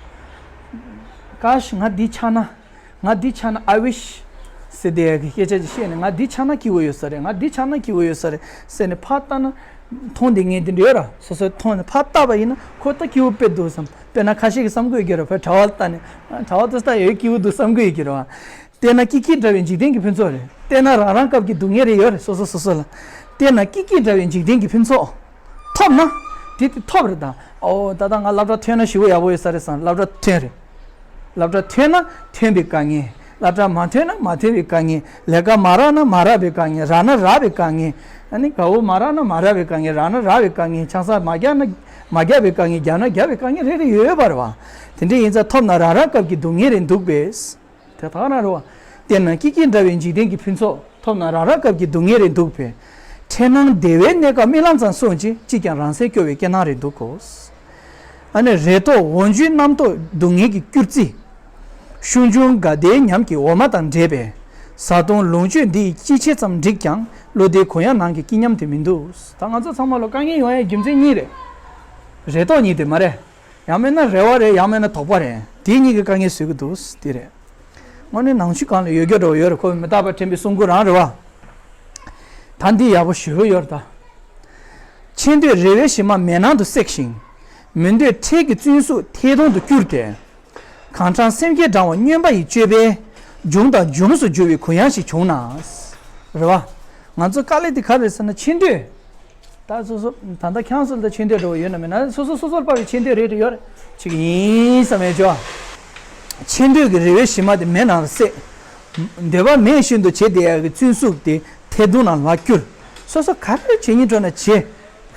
ཀཱཤ་ང་འདི་ཆགས་ན། ང་འདི་ཆགས་ན། I wish ཟེར་བསྡད་ཡ་གི་སྐད་ཆ་ཅིག་བཤད་ནས། ང་འདི་ཆགས་ན་སྐྱིད་པོ་ཡོད་ས་རེད། ང་འདི་ཆགས་ན་སྐྱིད་པོ་ཡོད་ས་རེད་ཟེར་ནས་ཕར་ལྟ་ན། མཐོང་བསྡད་མཁན་དེ་འདྲ་ཡོད་ར། སོ་སོས་མཐོང་ནས་ཕར་ལྟ་བ་ཡིན་ན། ཁོ་ད་སྐྱིད་པོ་དཔེ་འདུག་བསམ། དཔེར་ན་ཁ་ཤས་ཀྱིས་བསམ་གྱི་ཡོད་ཀྱི་རེད། བོད་གྲྭ་པ་ལ་ལྟ་ནས། གྲྭ་པ་དེ་ད་ཡོད་སྐྱིད་པོ་འདུག་བསམ་གྱི་ཡོད་ཀྱི་རེད་བ། བལྟས་ན་སྐྱིད་སྐྱིད་འདྲ་བའི་འཇིག་རྟེན་གྱི་ཕུན་ཚོགས་རེད། བལྟས་ན་རང་རང་སྐབས་ཀྱི་སྡུག་བསྔལ་རེ་ཡོད་རེད། སོ་སོ་སོ་སོ་ལ། བལྟས་ན་སྐྱིད་སྐྱིད་འདྲ་བའི་འཇིག་རྟེན་གྱི་ཕུན་ཚོགས། ཐོབ་ན། དེ་དེ་ཐོབ་རེད་ད། ཨོ་ད་ལྟ་ང་སློབ་གྲྭ་ཐོན་ན་ཞེ་པོ་ཡག་པོ་ཡོད་ས་རེད་བསམ། སློབ་གྲྭ་ཐོན་རེད། སློབ་གྲྭ་ཐོན་ན་ཐོན་པའི་དཀའ་ངལ། སློབ་གྲྭ་མ་ཐོན་ན་མ་ཐོན་པའི་དཀའ་ངལ། ལས་ཀ་མ་རག་ན་མ་རག་པའི་དཀའ་ངལ། རག་ན་རག་པའི་དཀའ་ངལ། ཨ་ནི་དགའ་པོ་མ་རག་ན་མ་རག་པའི་དཀའ་ངལ། རག་ན་རག་པའི་དཀའ་ངལ། ཆང་ས་མ་རྒྱག་ན་མ་རྒྱག་པའི་དཀའ་ངལ། རྒྱག་ན་རྒྱག་པའི་དཀའ་ངལ་རེ་རེ་ཡོད་པ་རེད་བ། དེ་འདྲ་ཡིན་ཙང་ཐོབ་ན་རང་རང་སྐབས་ཀྱི་སྡུག་བསྔལ་རེད་འདུག་པས། དེ་དག་རང་རེད་བ། བལྟས་ན་སྐྱིད་སྐྱིད་འདྲ་བའི་འཇིག་རྟེན་གྱི་ཕུན་ཚོགས། ཐོབ་ན་རང་རང་སྐབས་ཀྱི་སྡུག་བསྔལ་རེད་འདུག་པས། འཕྲད་སྣང་བདེ་བའི་གནས་སྐབས་རྨི་ལམ་ཙམ་སོང་རྗེས། ཅིས་ཀྱང་རང་སེམས་སྐྱོ་བའི་སྐྱེ་སྣང་རེད་འདུག་གོ། ཨ་ནི་རེ་དོགས་འོ་འཇུ་རྣམ་རྟོག་སྡུག་བསྔལ་གྱི་སྐྱུར་རྩི། ཤུགས་འབྱུང་དགའ་བདེའི་ཉམས་ཀྱི་འོ་མ་དང་འདྲེས་པས། བཟའ་བཏུང་ལོངས་སྤྱོད་འདི་ཡིས་ཅི་བྱེད་ཙམ་འགྲིག་ཀྱང་། བློ་བདེ་གུ་ཡངས་ནང་གི་སྐྱིད་ཉམས་དེ་མི་འདུག་ད་ང་ཚོ་ཚང་མ་ལ་དཀའ་ངལ་ཡོང་ཡའི་རྒྱུ་མཚན་གཉིས་རེད། རེ་དོགས་གཉིས་དེ་མ་རེད། ཡང་མིན་ན་རེ་བ་རེད། ཡང་མིན་ན་དོགས་པ་རེད། དེ་གཉིས་ཀྱི་དཀའ་ངལ་བཟོ་གི་འདུག་དེ་རེད། དངོས་གནས་ནང་ཆོས་སྒང་ལ་ཡོད་རྒྱུ་འདྲ་བོ་ཡོད་རེད། ཁོ་མི་རྟག་པ་འདྲེན་པའི་གསུང་མགུར་རང་རེད་བ། ད་འདི་ཡག་པོ་ཞེ་པོ་ཡོད་རེད་ད། ཆེ་འདོད་རེ་བའི་གཞི་མ་མེ་ནང་དུ་བསྲེགས་ཤིང་། མི་འདོད་འཕྲལ་གྱི་བཙུན་གཟུགས་ཐལ་གདོང་དུ་བསྐྱུར་ཏེ། གང་དྲག་སེམས་བསྐྱེད་བགྲང་བ་སྨྱོན་པ་ཡི་སྤྱོད་པས། འབྱུང་དང་འབྱུང་སུ་འགྱུར་བའི་གུ་ཡངས་ཤིག་བྱུང་ན། རེད་བ། ང་ཚོ་དཀའ་ལས་དེ་ག་རེད་ཟེར་ན་ཆེ་འདོད། ད་སོ་སོ་ད་ལྟ་ཁྱེད་རང་ཚོ་ལ་ཆེ་འདོད་འདྲ་བོ་ཡོད་ན་མེད་ན། སོ་སོ་སོ་སོར་དཔག་པའི་ཆེ་འདོད་རེ་རེ་ཡོད་རེད། ཅིག་ཡིན་བསམ་ཡས་ཅོ། ཆེ་འདོད་ཀྱི་རེ་བའི་གཞི་མ་དེ་མེ་ནང་ལ་བསྲེགས། འདོད་པ་མེད་བཞིན་དུ་བྱེད་བསྡད་ཡག་གི་བཙུན་གཟུགས་དེ་ཐལ་གདོང་ནང་ལ་བསྐྱུར། སོ་སོ་ག་རེ་བྱེད་སྙིང་བྲོ་ན་བྱེད།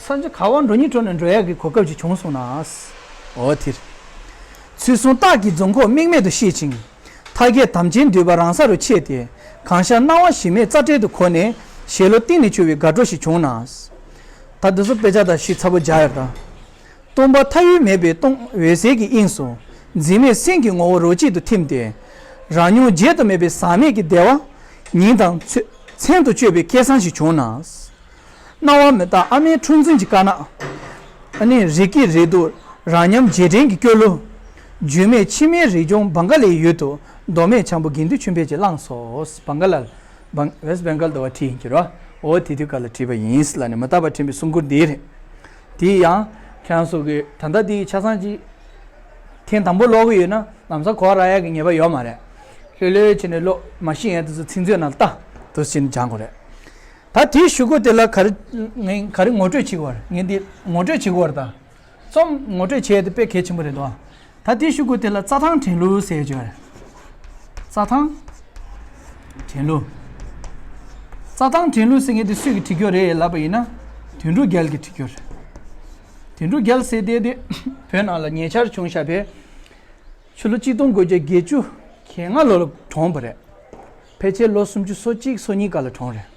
སང་ཆ་ག་བར་འགྲོ་སྙིང་བྲོ་ན་འགྲོ་ཡག་གི་གོ་སྐབས་ཅིག་བྱུང་སོང་ན། འོ་དེར། ཚུལ་གསུམ་རྟགས་ཀྱི་རྫོང་ཁོག་དམིགས་མེད་དུ་ཤེས་ཤིང་། མཐའ་བརྒྱད་དམ་ཅན་འདུས་པ་རང་ས་རུ་ཆད་དེ། གང་ཤར་སྣང་བ་གཞི་མེད་རྩ་བྲལ་དུ་གོ་ནས། ཞེ་བློ་གཏིང་ནས་སྐྱོ་བའི་དགའ་སྤྲོ་ཞིག་བྱུང་ན། ད་འདི་ཚོ་དཔེ་ཆ་དང་ཞིབ་ཚགས་པོ་སྦྱར་ཡོད་ད། སྟོང་པ་མཐའ་ཡུལ་མེད་པའི་སྟོང་འོད་གསལ་གྱི་དབྱིངས་སུ། འཛིན་མེད་སེམས་ཀྱི་ངོ་བོ་རོ་གཅིག་ཏུ་ཐིམ་སྟེ། རང་མྱོང་བརྗེད་དུ་མེད་པའི་ཟག་མེད་ཀྱི་བདེ་བ། ཉིན་དང་མཚན་མཚན་དུ་གཅོད་པའི་སྐལ་བཟང་ཞིག་བྱུང་ན། སྣང་བ་མི་རྟག་ཨ་མའི་ཁྲུས་འཛིན་གྱི་དཀར་ནག་ཨ་ནི་རིགས་ཀྱི་རིགས་དུ་རང་ཉམས་རྗེས་དྲན་གྱི་སྐྱོ་གླུ། རྒྱུས་མེད་ཕྱི་མའི་རིག་འབྱུང་བང་ག་ལའི་ཡུལ་དུ། མདོ་སྨད་བྱང་བུ་དགེ་འདུན་ཆོས་འཕེལ་གྱིས་བླངས་སོ། བང་ག་ལ། བང་ཝེ་སི་ཊི་བེང་གལ་དུ་བ་བྲིས་ཡིན་གྱི་རོ། འོ་དེ་དུས་སྐབས་ལ་བྲིས་པ་ཡིན་ལ་ནི་མི་རྟག་པ་འདྲེན་པའི་གསུང་མགུར་འདི་རེད། དེ་ཡང་ཁྱེད་རང་ཚོ་གི་ད་ལྟ་དེ་ཆ་ཚང་ཅིག་ཐེངས་དང་པོ་ཀློག་གི་ཡོད་ན་ལམ་སང་གོ་རག་ཡག་གི་ངེས་པ་ཡོད་མ་རེད། ལྷོད་ལྷོད་བྱས་ནས་ཀློག་མ་ཤེས་ཡག་དེ་ཚོ་ཚིག་མཛོད་ནང་ལ་ལྟ། དུ་ཕྱིན་སྦྱང་དགོས་རེད། ད་དེའི་གཞུག་གུ་དེ་ལ་ག་རེ་ངས་ག་རེ་ངོ་སྤྲོད་བྱེད་དགོས་རེད། ངས་འདི་ངོ་སྤྲོད་བྱེད་དགོས་རེད་ད། རྩོམ་ངོ་སྤྲོད་བྱེད་ཡག་དེ་དཔེ་གལ་ཆེན་པོ་རེད་དོ། ད་དེའི་གཞུག་གུ་དེ་ལ་རྩྭ་ཐང་དྲན་གླུ་ཟེར་ཡག་ཅིག་ཡོད་རེད། རྩྭ་ཐང་དྲན་གླུ། རྩྭ་ཐང་དྲན་གླུ་ཟེར་མཁན་དེ་སུས་ཀྱིས་བྲིས་ཡོད་རེད་ལབ་པ་ཡིན་ན། དོན་གྲུབ་རྒྱལ་གྱིས་བྲིས་ཡོད་རེད། དོན་གྲུབ་རྒྱལ་ཟེར་དེ་དེ་བོད་ནང་ལ་ཉེ་ཆར་བྱུང་བཞག་པའི། ཕྱི་ལོ་གཅིག་སྟོང་དགུ་བརྒྱ་བརྒྱད་ཅུ་གྱ་ལྔ་ལོ་ལ་གྲོངས་པ་རེད། ཕལ་ཆེར་ལོ་སུམ་ཅུ་སོ་གཅིག་སོ་གཉིས་སྐབས་ལ་གྲོངས་རེད།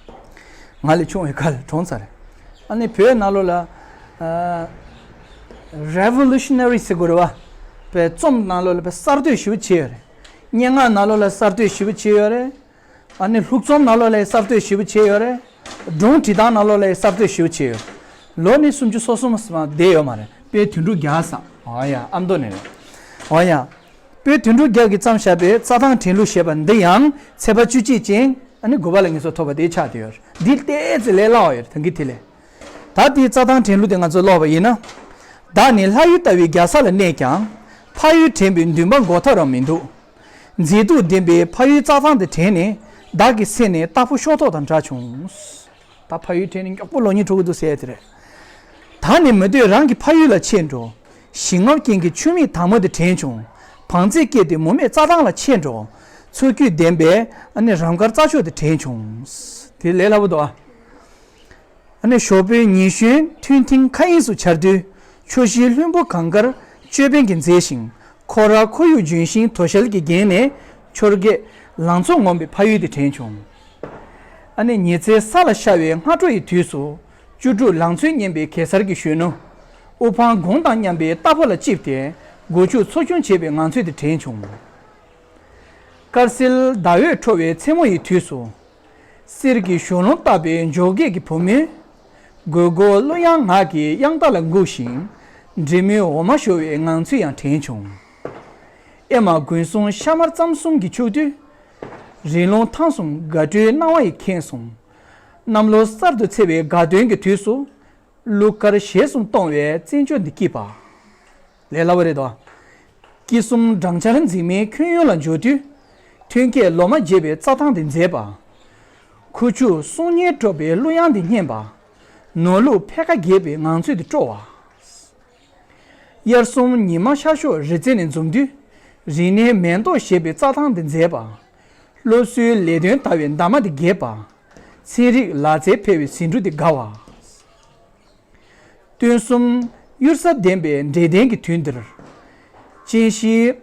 ང་ལས་ཆུང་བའི་སྐབས་ལ་གྲོངས་ཚར་རེད། ཨ་ནི་བོད་ནང་ལོགས་ལ་ཨ་རེ་ཝོ་ལུ་ཤི་ན་རི་ཟེར་དགོས་རེད་བ། པའི་རྩོམ་ནང་ལོགས་ལ་པའི་གསར་གཏོད་ཞེ་པོ་བྱས་ཡོད་རེད། སྙན་ངག་ནང་ལོགས་ལ་གསར་གཏོད་ཞེ་པོ་བྱས་ཡོད་རེད། ཨ་ནི་ལྷུག་རྩོམ་ནང་ལོགས་ལ་གསར་གཏོད་ཞེ་པོ་བྱས་ཡོད་རེད། སྒྲུང་བྲིས་སྟངས་ནང་ལོགས་ལ་གསར་གཏོད་ཞེ་པོ་བྱས་ཡོད། ལོ་ནི་སུམ་ཅུ་སོ་གསུམ་ཙམ་བསྡད་ཡོད་མ་རེད། དཔེ་དོན་གྲུབ་རྒྱལ་ཟེར། འོ་ཡ་ཨ་མདོ་ནས་རེད། འོ་ཡ། དཔེ་དོན་གྲུབ་རྒྱལ་གྱིས་བརྩམས་བཞག་པའི་རྩྭ་ཐང་དྲན་གླུ་ཞེས་པ་འདི་ཡང་ཚེས་པ་བཅུ་གཅིག་ཅན་ཨ་ནི་དགུ་པ་ལ་ངེས་སོ་ཐོབ་པ་དེ་ཆགས་བསྡད་ཡོད་རེད། འདི་ཏོག་ཙམ་ལས་སླ་བ་ཡོད་རེད་ད་གིན་དེ་ལས། ད་དེའི་རྩྭ་ཐང་དྲན་གླུ་དེ་ང་ཚོས་ཀློག་པ་ཡིན་ན། བདག་ནི་ལྷ་ཡུལ་ལྟ་བུའི་རྒྱལ་ས་ལ་གནས་ཀྱང་། ཕ་ཡུལ་དྲན་པའི་འདུན་པ་འགོག་ཐབས་རང་མི་འདུག་མཛེས་སྡུག་ལྡན་པའི་ཕ་ཡུལ་རྩྭ་ཐང་དེ་དྲན་ནས་བདག་གི་སེམས་ནི་རྟ་ཕོ་ཤོག་ཐོག་དང་འདྲ་བྱུང་། ད་ཕ་ཡུལ་དྲན་ནས་མགྱོགས་པོ་ལོག་སྙིང་བྲོ་གི་འདུག་ཟེར་ཡ་དེ་རེད། ད་ནི་མི་འདོད་རང་གི་ཕ་ཡུལ་ལ་ཆས་འགྲོ། ཞིང་རྔམ་རྐྱེན་གྱིས་ཆུ་མིག་དྭངས་མོ་དེ་དྲན་བྱུང་། བང་མཛོད་སྐེད་དེ་མུ་མེད་རྩྭ་ཐང་ལ་ཆས་འགྲོ། མཚོ་རྒྱུད་ལྡན་པའི་ཨ་ནི་རམ་དཀར་རྩྭ་མཆོག་དེ་དྲན་བྱུང་། དེ་ལས་སླ་པོ་འདུག་ཨ། ཨ་ནི་ཞོགས་པའི་ཉི་གཞོན་ཐུང་ཐུང་མཁའ་དབྱིངས་སུ་འཆར་དུས། ཕྱོགས་བཞིའི་ལྷུན་པོ་གངས་དཀར་ཅོད་པན་གྱིས་མཛེས་ཤིང་ ཁོ་ར་ཁོར་ཡུག་ལྗོན་ཤིང་དོ་ཤལ་གྱི་རྒྱན་ནས་འཕྱོར་གྱི་ལང་ཚོ་ངོམ་པའི་ཕ་ཡུལ་དེ་དྲན་བྱུང་། ཨ་ནི་ཉི་ཚེ་ས་ལ་ཤར་བའི་སྔ་དྲོ་ཡི་དུས་སུ། བཅུ་དྲུག་ལང་ཚོས་བརྙན་པའི་གེ་སར་གྱི་གཞོན་ནུ། དབུ་འཕང་དགུང་དང་མཉམ་པའི་རྟ་ཕོ་ལ་བཅིབས་ཏེ། སྒོ་ཕྱུགས་འཚོ་སྐྱོང་བྱེད་པའི་ངང་ཚུལ་དེ་དྲན་བྱུང་། དཀར་སིལ་ཟླ་འོད་འཕྲོ་བའི་མཚན་མོ་ཡི་དུས་སུ། གསེར་གྱི་གཞོན་ལུང་བཏབ་པའི་འཇོ་སྒེག་གི་བུ་མོས། གོས་གོས་གླུ་དབྱངས་ངག་གི་དབྱངས་རྟ་ལ་འགུག་ཞིང་། འབྲི་མོའི་འོ་མ་བཞོ་བའི་ངང་ཚུལ་ཡང་དྲན་བྱུང་། ཨེ་མ་དགུན་གསུམ་ཤ་མར་རྩམ་གསུམ་གྱིས་ཕྱུག་དུས། རི་ལུང་ཐང་གསུམ་དགའ་སྤྲོའི་སྣང་བ་ཡིས་ཁེངས་སོང་། གནམ་ལོ་གསར་དུ་ཚེས་པའི་དགའ་སྟོན་གྱི་དུས་སུ། གླུ་གར་གཞས་གསུམ་གཏོང་བའི་བཙན་བྱོལ་འདི་སྐྱིད་པ། ལས་སླ་བོ་རེད་དོ། སྐྱིད་གསུམ་སྦྲང་ཆར་འཛིན་མའི་ཁྱོན་ཡོངས་ལ་འཇོག་དུས། ཐོན་སྐྱེད་ལོ་མ་རྒྱས་པའི་རྩྭ་ཐང་དེ་མཛེས་པ། ཁུ་བྱུག་གསུང་སྙན་སྒྲོག་པའི་གླུ་དབྱངས་དེ་སྙན་པ། ནོར་ལུག་འཕེལ་ཁ་རྒྱས་པའི་ངང་ཚུལ་དེ་སྤྲོ་བ། དབྱར་གསུམ་ཉི་མ་ཤར་ཕྱོགས་རི་རྩེ་ནས་འཛུམ་དུས། རིག་གནས་མེ་ཏོག་བཞད་པའི་རྩྭ་ཐང་དེ་མཛེས་པ། སློབ་གསོའི་ལས་དོན་དར་བའི་འདབ་མ་དེ་རྒྱས་པ། ཚན་རིག་ལག་རྩལ་འཕེལ་བའི་ཟེའུ་འབྲུ་དེ་དགའ་བ། སྟོན་གསུམ་གཡུར་ཟ་ལྡན་པའི་འབྲས་ལྡན་གྱི་དུས་འདིར།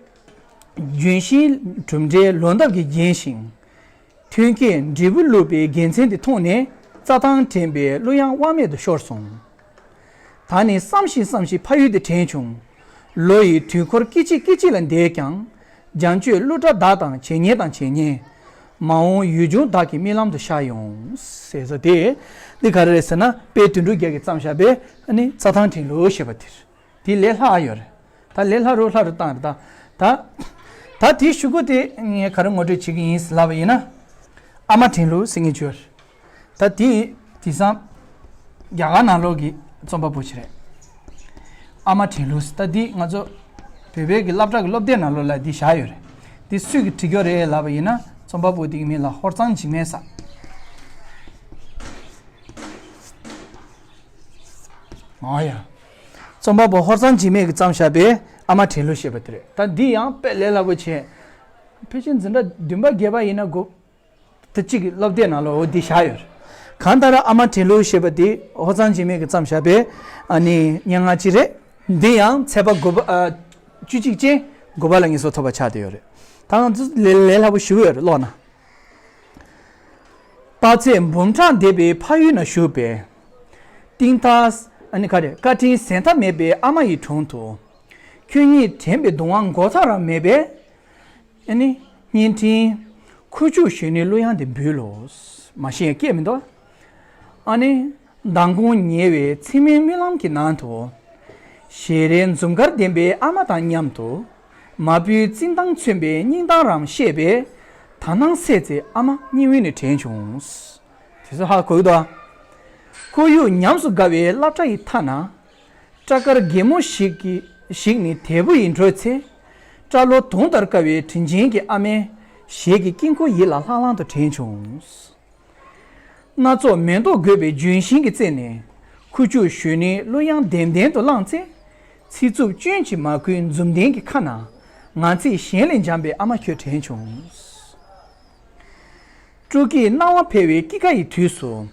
ལྗོན་ཤིང་གྲུབ་འབྲས་ལོ་འདབ་ཀྱིས་བརྒྱན་ཞིང་། ཐོན་སྐྱེད་འབྲས་བུ་བླུགས་པའི་དགེ་མཚན་དེ་མཐོང་ནས། རྩྭ་ཐང་དྲན་པའི་གླུ་དབྱངས་དབང་མེད་དུ་ཤོར་སོང་། ད་ནི་བསམ་ཞིང་བསམ་ཞིང་ཕ་ཡུལ་དེ་དྲན་བྱུང་། ལོ་ཡི་དུས་འཁོར་སྐད་ཅིག་སྐད་ཅིག་ལ་འདས་ཀྱང་། བྱང་སྤྱོད་གླུ་སྒྲ་དག་དང་བྱེད་ཉལ་དང་བྱེད་ཉལ། མ་འོངས་ཡུལ་ལྗོངས་དག་གི་རྨི་ལམ་དུ་ཤར་ཡོང་། ཟེར་ས་དེ། འདི་ག་རེ་རེད་ཟེར་ན། དཔལ་དོན་གྲུབ་རྒྱལ་གྱིས་བརྩམས་བཞག་པའི་ཨ་ནི་རྩྭ་ཐང་དྲན་གླུ་ཞེས་པ་དེ་རེད། དེ་ལས་ལྷག་ཡོད་རེད། ད་ལས་སླ་རུ་སླ་རུ་བཏང་རེད་ད། ད། ད་དེའི་གཞུག་གུ་དེ་ངས་ག་རེ་ངོ་སྤྲོད་བྱེད་ཀྱི་ཡིན་ལབ་པ་ཡིན་ན། ཨ་མ་དྲན་གླུ་ཟེར་མཁན་ཅིག་ཡོད་རེད། ད་དེ་དེང་སང་རྒྱ་གར་ནང་ལོགས་ཀྱི་རྩོམ་པ་པོ་ཅིག་རེད། ཨ་མ་དྲན་གླུ་ཟེར། ད་དེ་ང་ཚོ་བོད་པའི་གི་སློབ་གྲྭ་གི་སློབ་དེབ་ནང་ལོགས་ལ་དེ་བཞག་ཡོད་རེད། དེ་སུས་ཀྱིས་བྲིས་ཀྱི་ཡོད་རེད་ལབ་པ་ཡིན་ན། རྩོམ་པ་པོ་དེ་གི་མིང་ལ་ཧོར་གཙང་འཇིགས་མེད་ཟེར། ཨོ་ཡ། རྩོམ་པ་པོ་ཧོར་གཙང་འཇིགས་མེད་ཀྱིས་བརྩམས་བཞག་པའི་ཨ་མ་དྲན་གླུ་ཞེས་པ་དེ་རེད། ད་འདི་ཡང་དཔེ་ལས་སླ་པོ་བྱས། ཕལ་ཆེར་འཛིན་གྲྭ་བདུན་པ་བརྒྱད་པ་ཡིན་ན་དགོས། དེ་གཅིག་གི་སློབ་དེབ་ནང་ལ་འོ་འདི་བཞག་ཡོད་རེད། གང་ལྟར་ཨ་མ་དྲན་གླུ་ཞེས་པ་འདི་ཧོར་གཙང་འཇིགས་མེད་ཀྱིས་བརྩམས་བཞག་པའི་ཨ་ནི་སྙན་ངག་ཅིག་རེད། འདི་ཡང་ཚེག་བར་དགུ་པ། ཨ། བཅུ་གཅིག་ཅན་དགུ་པ་ལ་ངེས་སོ་ཐོབ་པ་ཆགས་བསྡད་ཡོད་རེད། ད་ང་ཚོ་ལས་ལས་སླ་པོ་ཞུ་གི་ཡོད་རེད། ཀློག་ན། དཔག་ཚད་འབུམ་ཕྲག་འདས་པའི་ཕ་ཡུལ་ན་བཞུགས་པའི། གཏིང་མཐའ། ཨ་ནི་ག་རེ། བཀའ་དྲིན་ཟད་མཐའ་མེད་པའི་ཨ་མ་ཡི་དྲུང་དུ། ཁྱོད་ཉིད་དྲན་པའི་གདུང་བ་འགོག་ཐབས་རང་མེད་པས། ཨ་ནི། བརྙན་འཕྲིན། ཁུ་བྱུག་གཞོན་ནུའི་གླུ་དབྱངས་དེ་འབུལ་ལོ། མ་ཤེས་ཡ་སྐད་མི་འདུག་ཨ་ནི། མདང་དགོང་ཉལ་བའི་མཚན་མོའི་རྨི་ལམ་གྱི་ནང་དུ། ཞལ་རས་འཛུམ་དཀར་ལྡན་པའི་ཨ་མ་དང་མཉམ་དུ། མ་བུའི་བརྩེ་མདངས་མཚོན་པའི་སྙིང་གཏམ་རང་བཤད་པའི། དག་སྣང་སད་ཚེ་ཨ་མ་སྙིང་དབུས་ནས་དྲན་བྱུང་། དེ་ཚོ་ཧ་གོ་གི་འདུག་ཁོར་ཡུག་ཉམས་སུ་དགའ་བའི་སློབ་གྲྭ་ཡི་མཐའ་ན། སྐྲ་དཀར་གད་མོ་ཞིག་གིས་ཞིག་ནི་དལ་བུ་ཡིས་འགྲོ་ཚེ། སྐྲ་ལོ་དུང་ལྟར་དཀར་བའི་དྲིན་ཅན་གྱི་ཨ་མའི་ཞལ་གྱི་དཀྱིལ་འཁོར་ཡིད་ལ་ལྷང་ལྷང་དུ་དྲན་བྱུང་། སྣ་ཚོགས་མེ་ཏོག་བགོས་པའི་ལྗོན་ཤིང་གི་རྩེ་ནས། ཁུ་བྱུག་གཞོན་ནུའི་གླུ་དབྱངས་ལྡེམ་ལྡེམ་དུ་བླངས་ཚེ། ཚིག་རྩུབ་སྐྱོན་གྱིས་མ་གོས་འཛུམ་ལྡན་གྱི་ཁ་ན། ངག་ཚིག་གཞན་ལས་འཇམ་པའི་ཨ་མ་ཁྱོད་དྲན་བྱུང་། སྤྲོ་སྐྱིད་སྣང་བ་འཕེལ་བའི་སྐྱིད་ཁ་ཡི་དུས་སུ།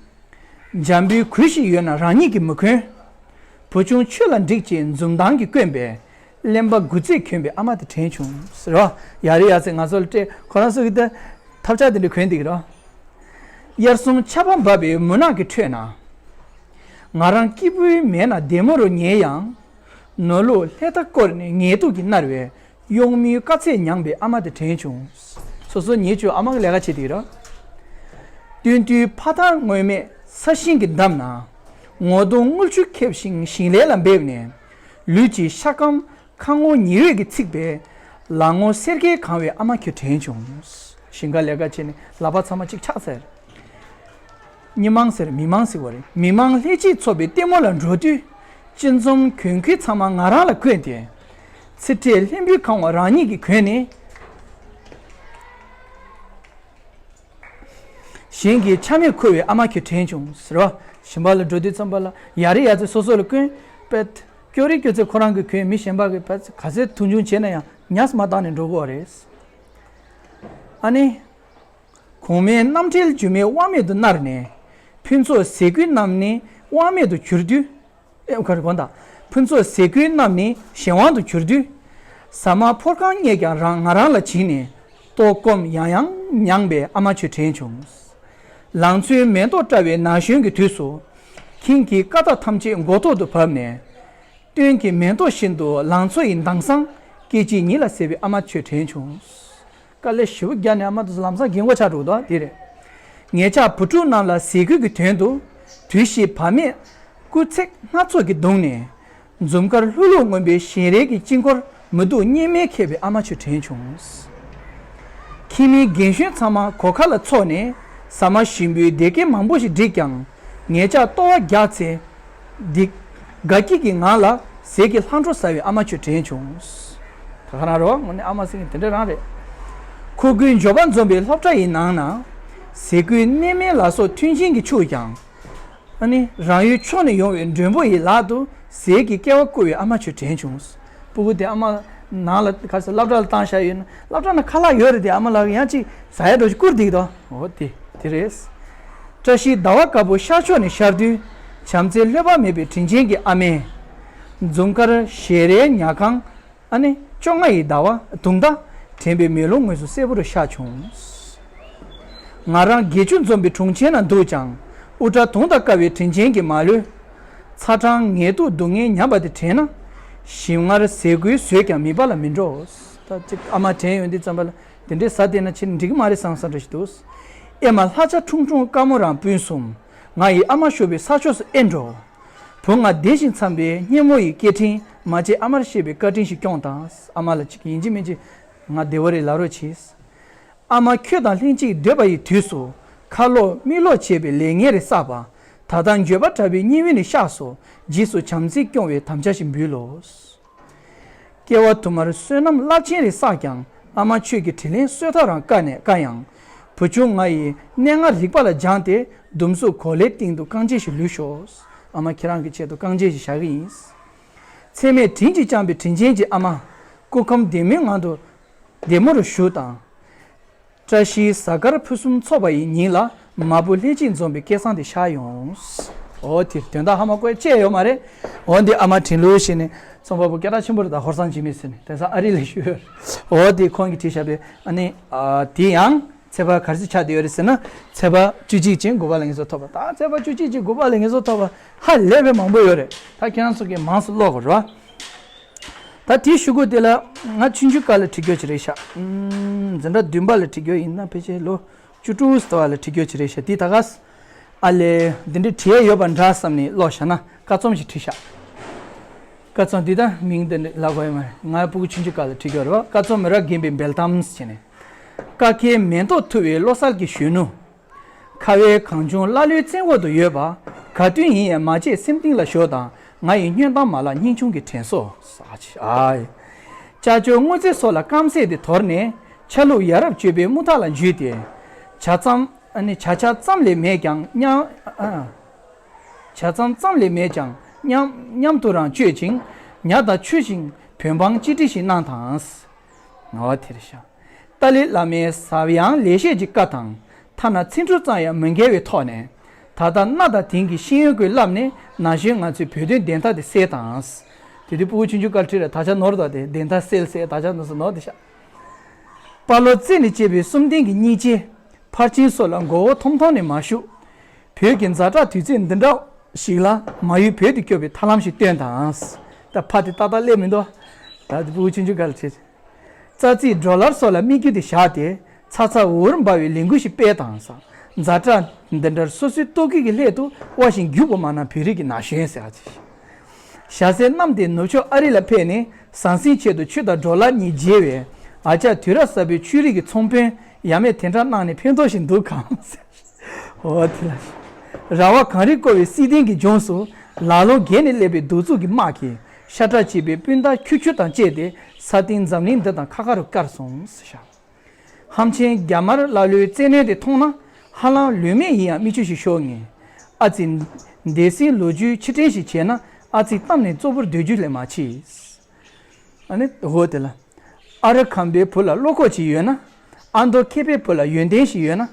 འཇམ་པོའི་གོས་ཤིག་ཡོད་ན་རང་ཉིད་ཀྱིས་མི་གོན། བུ་ཆུང་ཆོས་ལ་འགྲིག་ཅེས་འཛུམ་མདངས་ཀྱིས་བསྐོན་པའི། གླེན་པ་དགུ་ཚིགས་གྱོན་པའི་ཨ་མ་དེ་དྲན་བྱུང་ཟེར་རོ། ཡ་རེ་ཡ་ཚེ་ང་ཚོ་ལ་སྤྲད། ཁོ་རང་ཚོ་གི་ད་ཐབས་ཆག་དེ་འདྲ་གོན་བསྡད་ཀྱི་རོ། དབྱར་གསུམ་ཆར་པ་འབབ་པའི་མུན་ནག་གི་ཁྲོད་ན། ང་རང་སྐྱིད་པོའི་མལ་ན་བདེ་མོ་རུ་ཉལ་ཡང་། ནོར་ལུག་ལྷས་ཐ་བསྐོར་ནས་ངལ་དུབ་ཀྱིས་མནར་བའི། གཡོག་མོའི་དཀའ་ཚེགས་མྱངས་པའི་ཨ་མ་དེ་དྲན་བྱུང་། སོ་སོ་ཉིད་ཆོས་ཨ་མ་གི་ལས་ཀ་བྱེད་དེ་རོ། སྟོན་དུས་ཕ་དར་སྔོན་མེད་ས་ཞིང་གི་འདབས་ན། ངོ་གདོང་རྔུལ་ཆུས་ཁེབས་ཤིང་ཞིང་ལས་ལ་འབེབས་ནས། ལུས་ཀྱི་ཤ་སྐམ་ཁ་ངོ་ཉི་འོད་ཀྱིས་ཚིག་པའི། ལག་ངོ་སེར་གས་གང་བའི་ཨ་མ་ཁྱོད་དྲན་བྱུང་། ཞིང་ཁ་ལས་ཀ་བྱས་ནས་ལག་པ་ཚང་མ་གཅིག་ཆག་ཟེར། མི་མང་ཟེར་མི་མང་ཟེར་བ་རེད། མི་མང་ལྷས་སྐྱིད་ཚོགས་པའི་ལྟད་མོ་ལ་འགྲོ་དུས། སྤྱི་འཛོམས་གྱོན་གོས་ཚང་མ་ང་རང་ལ་བསྐོན་ཏེ། ཚེ་ཁྲལ་ལྷན་པོའི་ཁང་བ་རང་ཉིད་ཀྱིས་གོན་ནས། གཞན་གྱི་ཆ་མེད་འཁུར་བའི་ཨ་མ་ཁྱོད་དྲན་བྱུང་ཟེར་བ། ཞིང་པ་ལ་འགྲོ་དུས་ཙམ་པ་ལ་ཡ་རེ་ཡ་ཚེ་སོ་སོ་ལ་བསྐོན། པད། སྐྱོ་རེ་སྐྱོ་ཚེ་ཁོ་རང་གིས་གོན། མི་གཞན་པ་གིས་པད་ག་ཚད་མཐོང་ཆུང་བྱས་ན་ཡང་ཉམས་མ་བཏང་ནས་འགྲོ་དགོས་རེད། ཨ་ནི། གོང་མའི་རྣམ་འགྲེལ་སྒྱུ་མའི་དབང་མེད་དུ་མནར་ནས། ཕུན་ཚོགས་ཟས་གོས་རྣམས་ནི་དབང་མེད་དུ་གྱུར་དུས། ཨེ་ག་རེ་དགོངས་དག་ཕུན་ཚོགས་ཟས་གོས་རྣམས་ནི་གཞན་དབང་དུ་གྱུར་དུས། ཟ་མ་ཕོར་གང་རྙེད་ཀྱང་རང་ང་རང་ལ་བྱིན་ནས་ལྟོགས་སྐོམ་ཡང་ཡང་མྱངས་པའི་ཨ་མ་ཁྱོད་དྲན་བྱུང་། ལང་ཚོའི་མེ་ཏོག་བཀྲ་བའི་ན་གཞོན་གྱི་དུས་སུ། ཁྱིམ་གྱི་ཀ་དག་ཐམས་ཅད་མགོ་ཐོག་ཏུ་བབས་ནས། སྟོན་གྱི་མེ་ཏོག་བཞིན་དུ་ལང་ཚོ་ཡི་མདངས་བཟང་སྐད་ཅིག་ཉིད་ལ་གཟིགས་པའི་ཨ་མ་ཁྱོད་དྲན་བྱུང་། དཀའ་ལས་ཞེ་པོ་བརྒྱབ་ནས་ཨ་མ་དེ་ཚོ་ལམ་སང་རྒན་གོག་ཆགས་འགྲོ་འདུག་དེ་རེད། ངེད་ཅག་བུ་ཕྲུག་རྣམས་ལ་ཟས་གོས་ཀྱི་དོན་དུ། དུས་བཞི་བག་མེད་སྐུ་ཚེགས་སྣ་ཚོགས་ཀྱིས་བརྡུངས་ནས། འཛུམ་དཀར་ལྷུག་ལྷུག་མངོན་པའི་བཞིན་རས་ཀྱི་དཀྱིལ་འཁོར་མི་སྡུག་གཉེར་མས་ཁེབས་པའི་ཨ་མ་ཁྱོད་དྲན་བྱུང་། ཁྱིམ་མིའི་རྒན་གཞོན་ཚང་མ་སྒོ་ཁ་ལ་ཚོགས་ནས་ཟ་མ་ཞིམ་པོའི་བདེ་སྐྱིད་མང་པོ་ཞིག་བསྒྲིགས་ཀྱང་། ངེད་ཅག་ལྟོ་བ་རྒྱགས་ཚེ། འདི། དགའ་སྐྱིད་ཀྱི་ངང་ལ་ཟས་ཀྱི་ལྷག་འཕྲོ་ཟ་བའི་ཨ་མ་ཁྱོད་དྲན་བྱུང་། ད་ག་རང་རེད་བ། དངོས་གནས་ཨ་མ་ཟེར་མཁན་དེ་འདྲ་རང་རེད། ཁོ་དགུའི་འབྱོར་པ་འཛོམས་པའི་སློབ་གྲྭ་ཡི་ནང་ན། ཟས་གོས་གནས་མལ་ལ་སོགས་མཐུན་རྐྱེན་གྱིས་ཕྱུག་ཀྱང་། ཨ་ནི་རང་ཡུལ་ཕྱོགས་ནས་ཡོང་བའི་མགྲོན་པོ་ཡི་ལག་ཏུ་ཟས་ཀྱི་སྐལ་བ་བསྐུར་བའི་ཨ་མ་ཁྱོད་དྲན་བྱུང་། སྤུ་གུ་དེ་ཨ་མ་ནང་ལ་ག་ཚོད་སློབ་གྲྭ་ལ་བཏང་བཞག་ཡོད་ན། སློབ་གྲྭ་ན་ཁ་ལག་ཡོད་རེད་དེ། ཨ་མ་ལགས་ཡང་ཅིག་ཟ་ཡ་འགྲོ་ཞིག་བསྐུར་འདུག་དོ། འོ་དེ་དེ་རེད། བཀྲ་ཤིས་ཟླ་བ་དཀར་པོ་ཤར་ཕྱོགས་ནས་ཤར་དུས། བྱམས་བརྩེ་བསླུ་བ་མེད་པའི་དྲིན་ཅན་གྱི་ཨ་མས། འཛུམ་དཀར་ཞལ་རས་ཉ་གང་། ཨ་ནི་བཅོ་ལྔ་ཡི་ཟླ་བ་དུང་ཟླ་དྲན་པའི་མེ་ལོང་ངོས་སུ་གསལ་པོ་རུ་ཤར་བྱུང་། ང་རང་དགེ་བཅུ་འཛོམས་པའི་དྲུང་ཆེན་ན་འདུག་ཀྱང་། དབུ་སྐྲ་དུང་དང་དཀར་བའི་དྲིན་ཅན་གྱི་མ་ལུས། ཚ་གྲང་ངལ་དུབ་སྡུག་བསྔལ་ཉམས་པ་དེ་དྲན་ན། ཞིམ་མངར་ཟས་གོས་ཟོས་ཀྱང་མིད་པ་ལ་མི་འགྲོ། ད་ཅིག་ཨ་མ་དྲན་ཡོང་དུས་ཙམ་པ་ལ་དེ་འདྲའི་ཟ་བསྡད་ན་ཕྱིར་འགྲིག་གི་མ་རེད་བསམ་བསམ་འདྲ་ཞིག་འདུག་ཨེ་མ་ལྷ་བྱ་ཁྲུང་ཁྲུང་དཀར་མོ་རང་སྤུན་གསུམ། ང་ཡི་ཨ་མ་ཤོར་བའི་ས་ཕྱོགས་སུ་ཨེ་འགྲོ། བུ་ང་བདེ་ཞིང་འཚམས་པའི་སྙན་མོ་ཡི་སྐད་འཕྲིན། མ་བརྗེད་ཨ་མར་བཤད་པའི་བཀའ་དྲིན་ཞིག་སྐྱོང་དང་། ཨ་མ་ལ་ཅིག་ཡིན་གཅིག་མིན་གཅིག་ང་བདེ་བོ་རེད་ལབ་རོགས་གྱིས། ཨ་མ་ཁྱོད་དང་ལྷན་ཅིག་སྡོད་པ་ཡི་དུས་སུ། ཁ་ལོག་མིག་ལོག་བྱས་པའི་ལས་ངན་རེ་བསགས་པ། ད་ལྟ་འགྱོད་པ་དྲག་པོའི་སྙིང་དབུས་ནས་གཤེགས་སོ། རྗེས་སུ་བྱམས་བརྩེས་སྐྱོང་བའི་དམ་བཅའ་ཞིག་འབུལ་ལོ། སྐྱེ་བ་དུ་མར་བསོད་ནམས་རླབས་ཆེན་རེ་བསགས་ཀྱང་། ཨ་མ་ཁྱོད་ཀྱི་དྲིན་ལན་གསོས་ཐག་རང་བཀག་ནས་བཀག་ཡང་། བུ་ཆུང་ང་ཡི་གནས་ལྔ་རིག་པ་ལ་སྦྱངས་ཏེ། ཟླུམ་གཟུགས་གོ་ལའི་སྟེང་དུ་རྐང་རྗེས་ཤིག་ལུས་ཤོག་ཨ་མ་ཁྱེད་རང་གི་ཆེད་དུ་རྐང་རྗེས་ཤིག་བཞག་གི་ཡིན། ཚད་མེད་དྲིན་གྱིས་བསྐྱངས་པའི་དྲིན་ཅན་གྱི་ཨ་མ། སྐུ་ཁམས་བདེ་མོའི་ངང་དུ་བདེ་མོ་རུ་བཞུགས་དང་། བཀྲ་ཤིས་གཟའ་སྐར་ཕུན་སུམ་ཚོགས་པ་ཡི་ཉིན་ལ། མ་བུ་ལྷན་ཅིག་འཛོམས་པའི་སྐལ་བཟང་དེ་ཤར་ཡོང་། འོ་དེ་དོན་དག་ཧ་མ་གོ་བཅད་ཡོད་མ་རེད། འོ་འདི་ཨ་མ་དྲིན་ལུགས་ཤིག་ནས་ཚོང་པ་བུ་སྐད་གྲགས་ཆེན་པོ་རེད། ད་ཧོར་སང་འཇིགས་མེད་ཟེར་ནས་དེང་སང་ཨ་རི་ལ་བཞུགས་ཡོད། འོ་དེ་ཁོང་གིས་བྲིས་བཞག་པའི་ཨ་ནི་ཨ་དེ་ཡང་ཚེས་པ་ག་རེ་ཟེར་ཆགས་བསྡད་ཡོད་རེད་ཟེར་ན། ཚེས་པ་བཅུ་གཅིག་ཅིག་དགུ་པ་ལ་ངེད་ཚོ་ཐོབ་པ། ད་ཚེས་པ་བཅུ་གཅིག་ཅིག་དགུ་པ་ལ་ངེད་ཚོ་ཐོབ་པ་ཧ་ལས་པའི་མང་པོ་ཡོད་རེད། ད་ཁྱེད་རང་ཚོ་གིས་མང་སུ་ཀློག་དགོས་རེད་བ། ད་དེའི་གཞུག་གུ་དེ་ལ་ང་ཆུང་ཆུང་སྐབས་ལ་བྲིས་རྒྱུ་ཅིག་རེད་ཤག་ཨུམ། འཛིན་གྲྭ་བདུན་པ་ལ་བྲིས་རྒྱུ་ཡིན་ན་ཕལ་ཆེར་ལོ་བཅུ་དྲུག་ཙམ་ལ་བྲིས་རྒྱུ་ཅིག་རེད་ཤག་དེ་ད་ག་ས་ཨ་ལས་འདི་འདྲའི་བྲིས་ཡས་ཡོད་པ་འདྲ་བསམ་ནས་ཀློག་བཞག་ན་ཀ་རྩོམ་ཞིག་བྲིས་ཤག་ཀ་རྩོམ་འདི་ད་མིང་འདི་འདྲ་ལབ་དགོས་ཡོད་མ་རེད། ང་སྤུ་གུ་ཆུང་ཆུང་སྐབས་ལ་བྲིས་རྒྱུ་རེད་བ། ཀ་རྩོམ་མི་རབས་རྒན་པའི་འབེལ་གཏམ་ཟེར་ནས། ཀ་ཁའི་མེ་ཏོག་འཐུ་བའི་བློ་གསལ་གྱི་གཞོན་ནུ། ཁ་བའི་གངས་ལྗོངས་ཀླ་ཀློའི་བཙན་འོག་ཏུ་ཡོད་པ། ག་དུས་ཡིན་ཡང་མ་བརྗེད་སེམས་གཏིང་ལ་ཞོག་དང་། ང་ཡི་སྨོན་གཏམ་མ་ལགས་སྙིང་ཆུང་གི་དྲན་གསོ། ཨ་ཅེ་ཨ་ཡེ། ལྕགས་ཀྱོག་དངུལ་རྩེ་སོགས་ལ་སྐམ་ཟས་དེ་དོར་ནས། ཆ་ལུགས་ཡ་རབས་སྤྱོད་པའི་རྨུ་ཐག་ལ་འཇུས་ཏེ། ཇ་ཙམ་ཨ་ནི་ཇ་ཆ་ཙམ་ལས་མེད་ཀྱང་མཉམ། ཇ་ཙམ་ཙམ་ལས་མེད་ཀྱང་མཉམ་མཉམ་དུ་རང་སྤྱོད་ཅིང་། ཉ་དང་ཆུ་བཞིན་བོད་འབངས་གཅིག་སྒྲིལ་ཞིག་གནང་དང་། ངག་དབང་ཐེག་རེད་ཤག་ཏཱ་ལའི་བླ་མའི་ཟབ་ཡངས་ལེགས་བཤད་ཀྱི་བཀའ་དང་། ཐ་ན་ཚིག་འབྲུ་ཙམ་ཡང་མི་འགལ་བའི་ཐོག་ནས། ད་ལྟ་གནའ་དང་དེང་གི་ཤེས་ཡོན་ཀུན་བསླབས་ནས། ན་གཞོན་ང་ཚོའི་བོད་དོན་བདེན་མཐའ་དེ་གསལ་དང་། དེ་དུས་སྤུ་གུ་ཆུང་ཆུང་སྐབས་བྲིས་རེད། ད་ཆ་ནོར་དང་དེ་བདེན་མཐའ་གསལ་གསལ་ད་ཆ་ནོར་སོང་ནོར་དེ་ཤག་དཔའ་བློ་རྩེ་ནས་གཅེས་པའི་གསུམ་ལྡན་གྱི་སྙིང་རྗེ། ཕར་ཕྱིན་སོགས་ལ་མགོ་བོ་འཐོམ་འཐོམ་ནས་མ་བཞུགས། བོད་ཀྱི་ཛ་དྲག་དུས་ཚོད་འདི་འདྲ་ཞིག་ལ་མ་ཡུལ་བོད་དུ་སྐྱོད་པའི་ཐབས་ལམ་ཞིག་སྟོན་དང་། ད་ཕ་དེ་ཏག་ཏག་སླེབས་མི་འདུག་ད་དེ་སྤུ་གུ་ཆུང་ཆུང་སྐབས་ལ་བྲིས། རྩ་རྩིས་ཌོ་ལར་སོགས་ལ་དམིགས་རྒྱུ་དེ་བཞག་སྟེ། ཚ་ཚ་འུར་འུར་འབར་བའི་ལས་འགུལ་ཞིག་སྤེལ་དང་། ཛ་དྲག་འདི་འདྲར་སོ་སོའི་ལྟོ་གོས་ཀྱི་སླད་དུ་དབའ་ཞིང་རྒྱུག་པ་མ་གནང་བོད་རིགས་ཀྱི་ན་གཞོན་ཟེར་ཨ་ཅེ། ཞྭ་སེར་གནམ་བདེ་ནུབ་ཕྱོགས་ཨ་རི་ལ་ཕེབས་ནས་ཟང་ཟིང་ཆེད་དུ་ཆུ་དང་ཌོ་ལར་གཉིས་བརྗེ་བས། ཨ་ཅག་དུས་རབས་གསར་པའི་ཆོས་རིག་གི་ཚོང་དཔོན་ཡ་མེད་དེ་འདྲ་གནང་ནས་ཕན་ཐོགས་ཤིག་འདུག་གམ། འོ་དེ་ལ། ར་བ་གངས་རིས་བསྐོར་བའི་བསིལ་ལྡན་གྱི་ལྗོངས་སུ། ལ་ལོ་བརྒལ་ནས་སླེབས་པའི་གདུག་རྩུབ་ཀྱི་དམག་གིས་ཤ་ཁྲག་གཅིག་པའི་སྤུན་ཟླ་ཁྱུ་ཁྱུ་དང་བཅས་ཏེ་ས་སྟེང་འཛམ་གླིང་འདི་དང་ཁ་ཁ་རུ་བཀར་སོང་ཟེར་ཤག་ཧམ་ཆེན་རྒྱ་དམར་ཀླ་ཀློའི་བཙན་གནོན་དེ་མཐོང་ན། ཧ་ལམ་ལུས་མེད་ཡིན་ཡང་མིག་ཆུ་ཞིག་ཤོར་ངེས། ཨ་ཙི། འདས་ཟིན་ལོ་རྒྱུས་ཕྱིར་དྲན་ཞིག་བྱས་ན། ཨ་ཙི་གཏམ་ནི་གཙོ་བོར་སྡོད་རྒྱུ་ལས་མ་མཆིས། ཨ་ནི་འོ་དེ་ལ། ཨ་རི་ཁམས་པའི་བུ་ལ་བློ་ཁོག་ཅིག་ཡོད་ན། ཨ་མདོ་མཁས་པའི་བུ་ལ་ཡོན་ཏན་ཞིག་ཡོད་ན།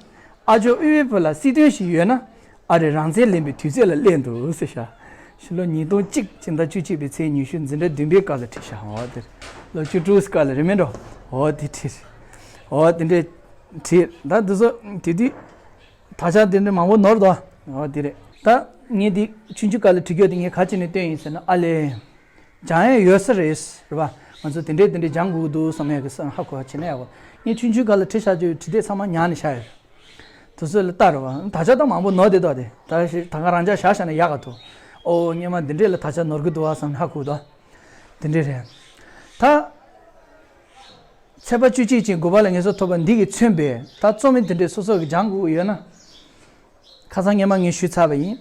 ཨ་ཇོ་དབུས་པའི་བུ་ལ་སྲིད་དོན་ཞིག་ཡོད་ན། ཨ་རི་རང་བཙན་ལེན་པའི་དུས་ཚོད་ལ་སླེབས་འདུག་ཟེར་ཤག་ཕྱི་ལོ་ཉིས་སྟོང་གཅིག་སྤྱི་ཟླ་བཅུ་གཅིག་པའི་ཚེས་ཉི་ཤུ་འཛིན་གྲྭ་བདུན་པའི་སྐབས་ལ་བྲིས་ཤག་འོ་དེ་རེད། ལོ་བཅུ་དྲུག་སྐབས་ལ་རེད་མིན་འགྲོ། འོ་དེ་བྲིས་རེད། འོ་དེ་འདྲས་བྲིས་ད་འདི་ཚོ་དེ་དུས་དག་ཆ་དེ་འདྲས་མང་པོ་ནོར་འདུག་འོ་དེ་རེད། ད་ངས་འདི་ཆུང་ཆུང་སྐབས་ལ་བྲིས་རྒྱུ་དེ་ངས་ག་ཅི་ནས་བཏོན་ཡིན་ཟེར་ན། ཨ་ལས། སྦྱང་ཡས་ཡོད་ས་རེད། རེད་པ། ང་ཚོ་དེ་འདྲས་དེ་འདྲས་སྦྱང་དགོས་འདུག་བསམ་ཡས་ཀྱི་བསམ་ཧ་གོ་བ་བྱེད་ན་ཡག་པོ། ངས་ཆུང་ཆུང་སྐབས་ལ་བྲིས་བཞག་རྒྱུའི་བྲིས་དེབ་ཚང་མ་ཉར་ནས་བཞག་ཡོད། དེ་ཚོ་ལ་ལྟ་རེད་པ། ད་ཆ་ད་མང་པོ་ནོར་བསྡད་འདུག་དེ་ད་ཞིག་ད་ག་རང་འཇགས་བཞག་བཞག་ན་ཡག་ག་འདུག་ཨོ་སྔོན་མ་འདི་འདྲས་ལ་ད་ཆ་ནོར་གི་འདུག་བ་བསམ་ནས་ཧ་གོ་འདུག་དེ་འདྲས་རེད། ད། ཚེས་པ་བཅུ་གཅིག་ཅིག་དགུ་པ་ལ་ངེས་སོ་ཐོབ་པ་འདི་གིས་མཚོན་པའི་ད་རྩོམ་ཡིག་དེ་འདྲས་སོ་སོ་གིས་སྦྱང་དགོས་ཀྱི་ཡོད་ན། ཁ་སང་སྔོན་མ་ངས་ཞུས་ཚར་བ་ཡིན།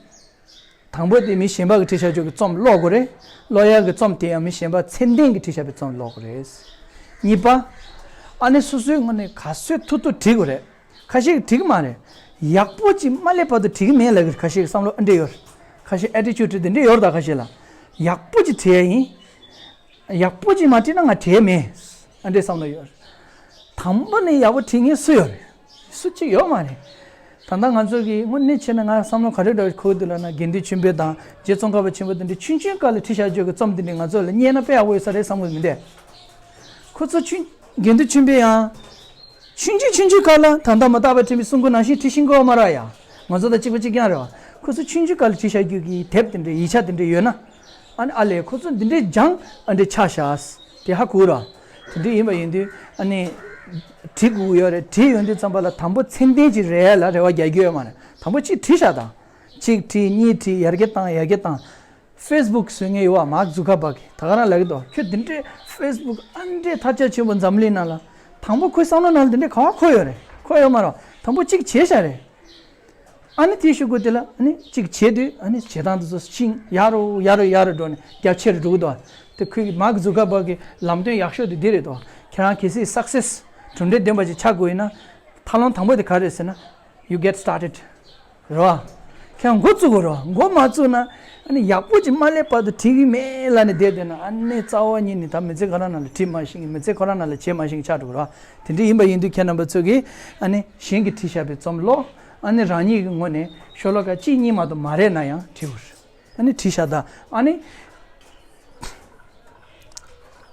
དང་པོ་དེ་མི་གཞན་པ་གིས་བྲིས་བཞག་རྒྱུ་གི་རྩོམ་ཀློག་དགོས་རེད། ཀློག་ཡག་གི་རྩོམ་དེ་ཡང་མི་གཞན་པ་མཚན་ལྡན་གྱིས་བྲིས་བཞག་པའི་རྩོམ་ཀློག་དགོས་རེད། གཉིས་པ། ཨ་ནི་སོ་སོའི་ངོས་ནས་ག་ཚོད་ཐུབ་ཐུབ་བྲིས་དགོས་རེད། ཁ་ཤས་ཀྱིས་བྲིས་གི་མ་རེད། ཡག་པོ་ཅིག་མ་སླེབས་བར་དུ་བྲིས་གི་མེད་ལབ་ཀྱི་རེད། ཁ་ཤས་ཀྱི་བསམ་བློ་ཨ་འདྲས་ཡོད་རེད། ཁ་ཤས་ཨེ་ཊི་ཅུ་ཌི་དེ་འདྲས་ཡོད་རེད། ད་ཁ་ཤས་ལ་ཡག་པོ་ཅིག་བྲིས་ཡ་ཡིན། ཡག་པོ་ཅིག་མ་བྲིས་ན་ང་བྲིས་མེད། ཨ་འདྲས་བསམ་བློ་ཡོད་རེད། དང་པོ་ནས་ཡག་པོ་བྲིས་མཁན་སུ་ཡོད་རེད། སུ་གཅིག་ཡོད་མ་རེད། ད་ལྟ་ང་ཚོ་གི་དངོས་གནས་བྱས་ན་ང་བསམ་བློ་ག་རེ་འདྲ་འཁོར་འདུག་ལབ་ན། དགེ་འདུན་ཆོས་འཕེལ་དང་རྗེ་ཙོང་ཁ་པ་ཆེན་པོ་དེ་འདྲའི་ཆུང་ཆུང་སྐབས་ལ་བྲིས་བཞག་རྒྱུ་གི་རྩོམ་དེ་འདྲས་ང་ཚོ་ལ་རྙེད་ན་དཔེ་ཡག་པོ་ཡོད་ས་རེད་བསམ་གི་མི་འདུག་ཁོ་ཚོ་ཆུང་དགེ་འདུན་ཆོས་འཕེལ་ཡང་ཆུང་ཆུང་ཆུང་ཆུང་སྐབས་ལ་ད་ལྟ་མ་བརྟགས་པ་དྲན་པའི་གསུང་མགུར་ནང་བཞིན་བྲིས་ཤེས་ཀྱི་ཡོད་མ་རེད་ཡ། ང་ཚོ་དང་གཅིག་པ་གཅིག་རྐྱང་རེད་བ། ཁོ་ཚོ་ཆུང་ཆུང་སྐབས་ལ་བྲིས་བཞག་རྒྱུ་གི་དེབ་དེ་འདྲས་ཡིག་ཆ་དེ་འདྲས་ཡོད་ན། ཨ་ནི་ཨ་ལས་ཁོ་ཚོ་འདི་འདྲས་སྦྱངས་ཨ་འདྲས་ཆགས་ཤག་དེ་ཧ་གོ་ར། དེ་འདྲས་ཡིན་པ་ཡིན་དུས་ཨ་ནི་བྲིས་དགོས་ཀྱི་ཡོད་རེད། བྲིས་ཡོང་དུས་ཙམ་པ་ལ་དང་པོ་མཚན་ལྡན་ཅིག་རེད་ལ་རེ་བ་རྒྱག་རྒྱུ་ཡོད་མ་རེད། དང་པོ་གཅིག་བྲིས་བཞག་དང་། གཅིག་བྲིས་གཉིས་བྲིས་ཡར་རྒྱས་བཏང་ཡར་རྒྱས་བཏང་། ཕེ་སི་བུག་བཟོ་མཁན་ཡོད་པ། མཱག་ཛུ་ཁར་བྷག་གིས་ད་ག་རང་ལབ་ཀྱི་འདུག་ཁྱོད་འདི་འདྲའི་ཕེ་སི་བུག་ཨ་འདྲའི་ཐག་ཆ་ཆེན་པོ་འཛམ་གླིང་ནང་ལ། དང་པོ་ཁོའི་བསམ་བློ་ནང་ལ་འདི་འདྲའི་ག་བ་འཁོར་ཡོད་རེད། འཁོར་ཡོད་མ་རེད། དང་པོ་གཅིག་བྱས་བཞག་རེད། ཨ་ནི་དེའི་གཞུག་གུ་དེ་ལ་ཨ་ནི་གཅིག་བྱས་དུས་ཨ་ནི་བྱེད་སྟངས་དེ་ཚོ་ཤིང་ཡར་རུ་ཡར་རུ་ཡར་རུ་འགྲོ་ནས་རྒྱ་ཆེ་རུ་འགྲོ་གི་འདུག་དེ་ཁོའི་མཱག་ཛུ་ཁར་བྷག་གི་ལམ་སྟོན་ཡག་ཤོས་དེ་འདི་རེད་དོ། ཁྱེད་རང་གལ་སྲིད་སག་སེ་སི་གྲུབ་འབྲས་ལྡན་པ་ཅིག་ཆགས་དགོས་ཡིན་ན། ཐབས་ལམ་དང་པོ་དེ་ག་རེད་ཟེར་ན། You get started. རེད་བ། ཁྱེད་རང་འགོ་བཙུགས་དགོས་རེད་བ། འགོ་མ་བཙུགས་ན་ཨ་ནི་ཡག་པོ་ཅིག་མ་སླེབས་བར་དུ་བྲིས་གི་མེད་ལབ་ནས་བསྡད་བསྡད་ན། ཨ་ནི་རྩ་བ་ཉིད་ནས་ད་མི་ཚེ་ག་རང་ནང་ལ་བྲིས་མ་ཤེས་མཁན། མི་ཚེ་ཁོ་རང་ནང་ལ་བྱེད་མ་ཤེས་མཁན་ཆགས་འགྲོ་གི་རེད་བ། དེ་འདྲ་ཡིན་པ་ཡིན་དུས་ཁྱེད་རྣམ་པ་ཚོ་གིས་ཨ་ནི་གཞན་གྱིས་བྲིས་བཞག་པའི་རྩོམ་ཀློག་ཨ་ནི་རང་ཉིད་ཀྱི་ངོས་ནས་ཤོ་ལོ་ཀ་གཅིག་གཉིས་མ་གཏོགས་མ་རེད་ན་ཡང་བྲིས་དགོས་རེད། ཨ་ནི་བྲིས་བཞག་དང་། ཨ་ནི།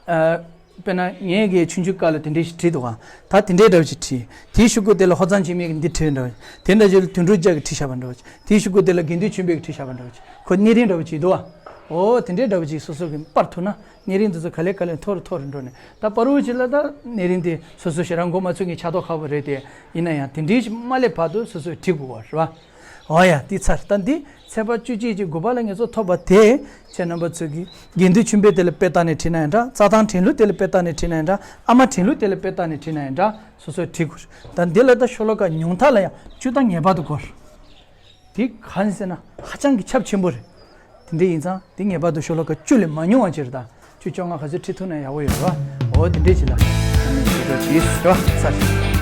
ཨ། དཔེར་ན་ངས་ཀྱི་ཆུང་ཆུང་སྐབས་ལ་དེ་འདྲས་ཞིག་བྲིས་འདུག་ག་ད་དེ་འདྲས་འདྲ་བོ་ཞིག་བྲིས། དེའི་གཞུག་གུ་དེ་ལ་ཧོར་གཙང་འཇིགས་མེད་ཀྱིས་འདི་བྲིས་འདྲ་བོ་ཞིག་དེ་འདྲ་ཞིག་ལ་དོན་གྲུབ་རྒྱལ་གྱིས་བྲིས་བཞག་པ་འདྲ་བོ་ཞིག་དེའི་གཞུག་གུ་དེ་ལ་དགེ་འདུན་ཆོས་འཕེལ་གྱིས་བྲིས་བཞག་པ་འདྲ་བོ་ཞིག་ཁོ་གཉིས་རིང་འདྲ་བོ་ཞིག་འདུག་ག་འོ་དེ་འདྲས་འདྲ་བོ་ཞིག་སོ་སོ་གིས་སྤར་ཐུབ་ན། གཉིས་རིང་དེ་ཚོ་ག་ལེ་ག་ལེ་མཐོ་རུ་མཐོ་རུ་འགྲོ་ནས། ད་བར་དུ་ཅིག་ལ་ད་གཉིས་རིང་དེ་སོ་སོ་ཞེ་དྲག་འགོ་མ་ཚུགས་མཁན་ཆགས་མདོག་ཁ་པོ་རེད་དེ། ཡིན་ན་ཡང་དེ་འདྲའི་ཞིག་མ་སླེབས་བར་དུ་སོ་སོས་བྲིས་དགོས་པ་རེད་བ། འོ་ཡ། འདི་ཚར། ད་འདི་ཚེས་པ་བཅུ་གཅིག་གི་དགུ་པ་ལ་ངེད་ཚོ་ཐོབ་པ་དེ། ཁྱེད་རྣམ་པ་ཚོ་གིས་དགེ་འདུན་ཆོས་འཕེལ་དེ་ལ་དཔེ་ལྟ་ནས་བྲིས་ན་ཡང་འདྲ། རྩ་ཐང་དྲན་གླུ་དེ་ལ་དཔེ་ལྟ་ནས་བྲིས་ན་ཡང་འདྲ། ཨ་མ་དྲན་གླུ་དེ་ལ་དཔེ་ལྟ་ནས་བྲིས་ན་ཡང་འདྲ། སོ་སོས་བྲིས་དགོས། ད་འདི་ལ་ད་ཤོ་ལོ་ཀ་ཉུང་མཐའ་ལ་ཡང་བཅུ་དང་ངེས་པར་དུ་འགོར། དེ་གང་ཟེར་ན་ཧ་ཅང་གི་ཁྱབ་ཆེན་པོ་རེད། དེ་འདྲ་ཡིན་ཙང་དེ་ངེས་པར་དུ་ཤོ་ལོ་ཀ་བཅུ་ལས་མ་ཉུང་བ་ཅིག་རེད། ད་བཅུ་བཅོ་ལྔ་ག་ཚོད་ཁྲིད་ཐུབ་ན་ཡག་པོ་ཡོད་རེད་བ། འོ་དེ་འདྲས་ཅིག་ལ་ཨ་ནི་བྱེད་འགྲོ་བྱེད་རེད་བ། ཚར།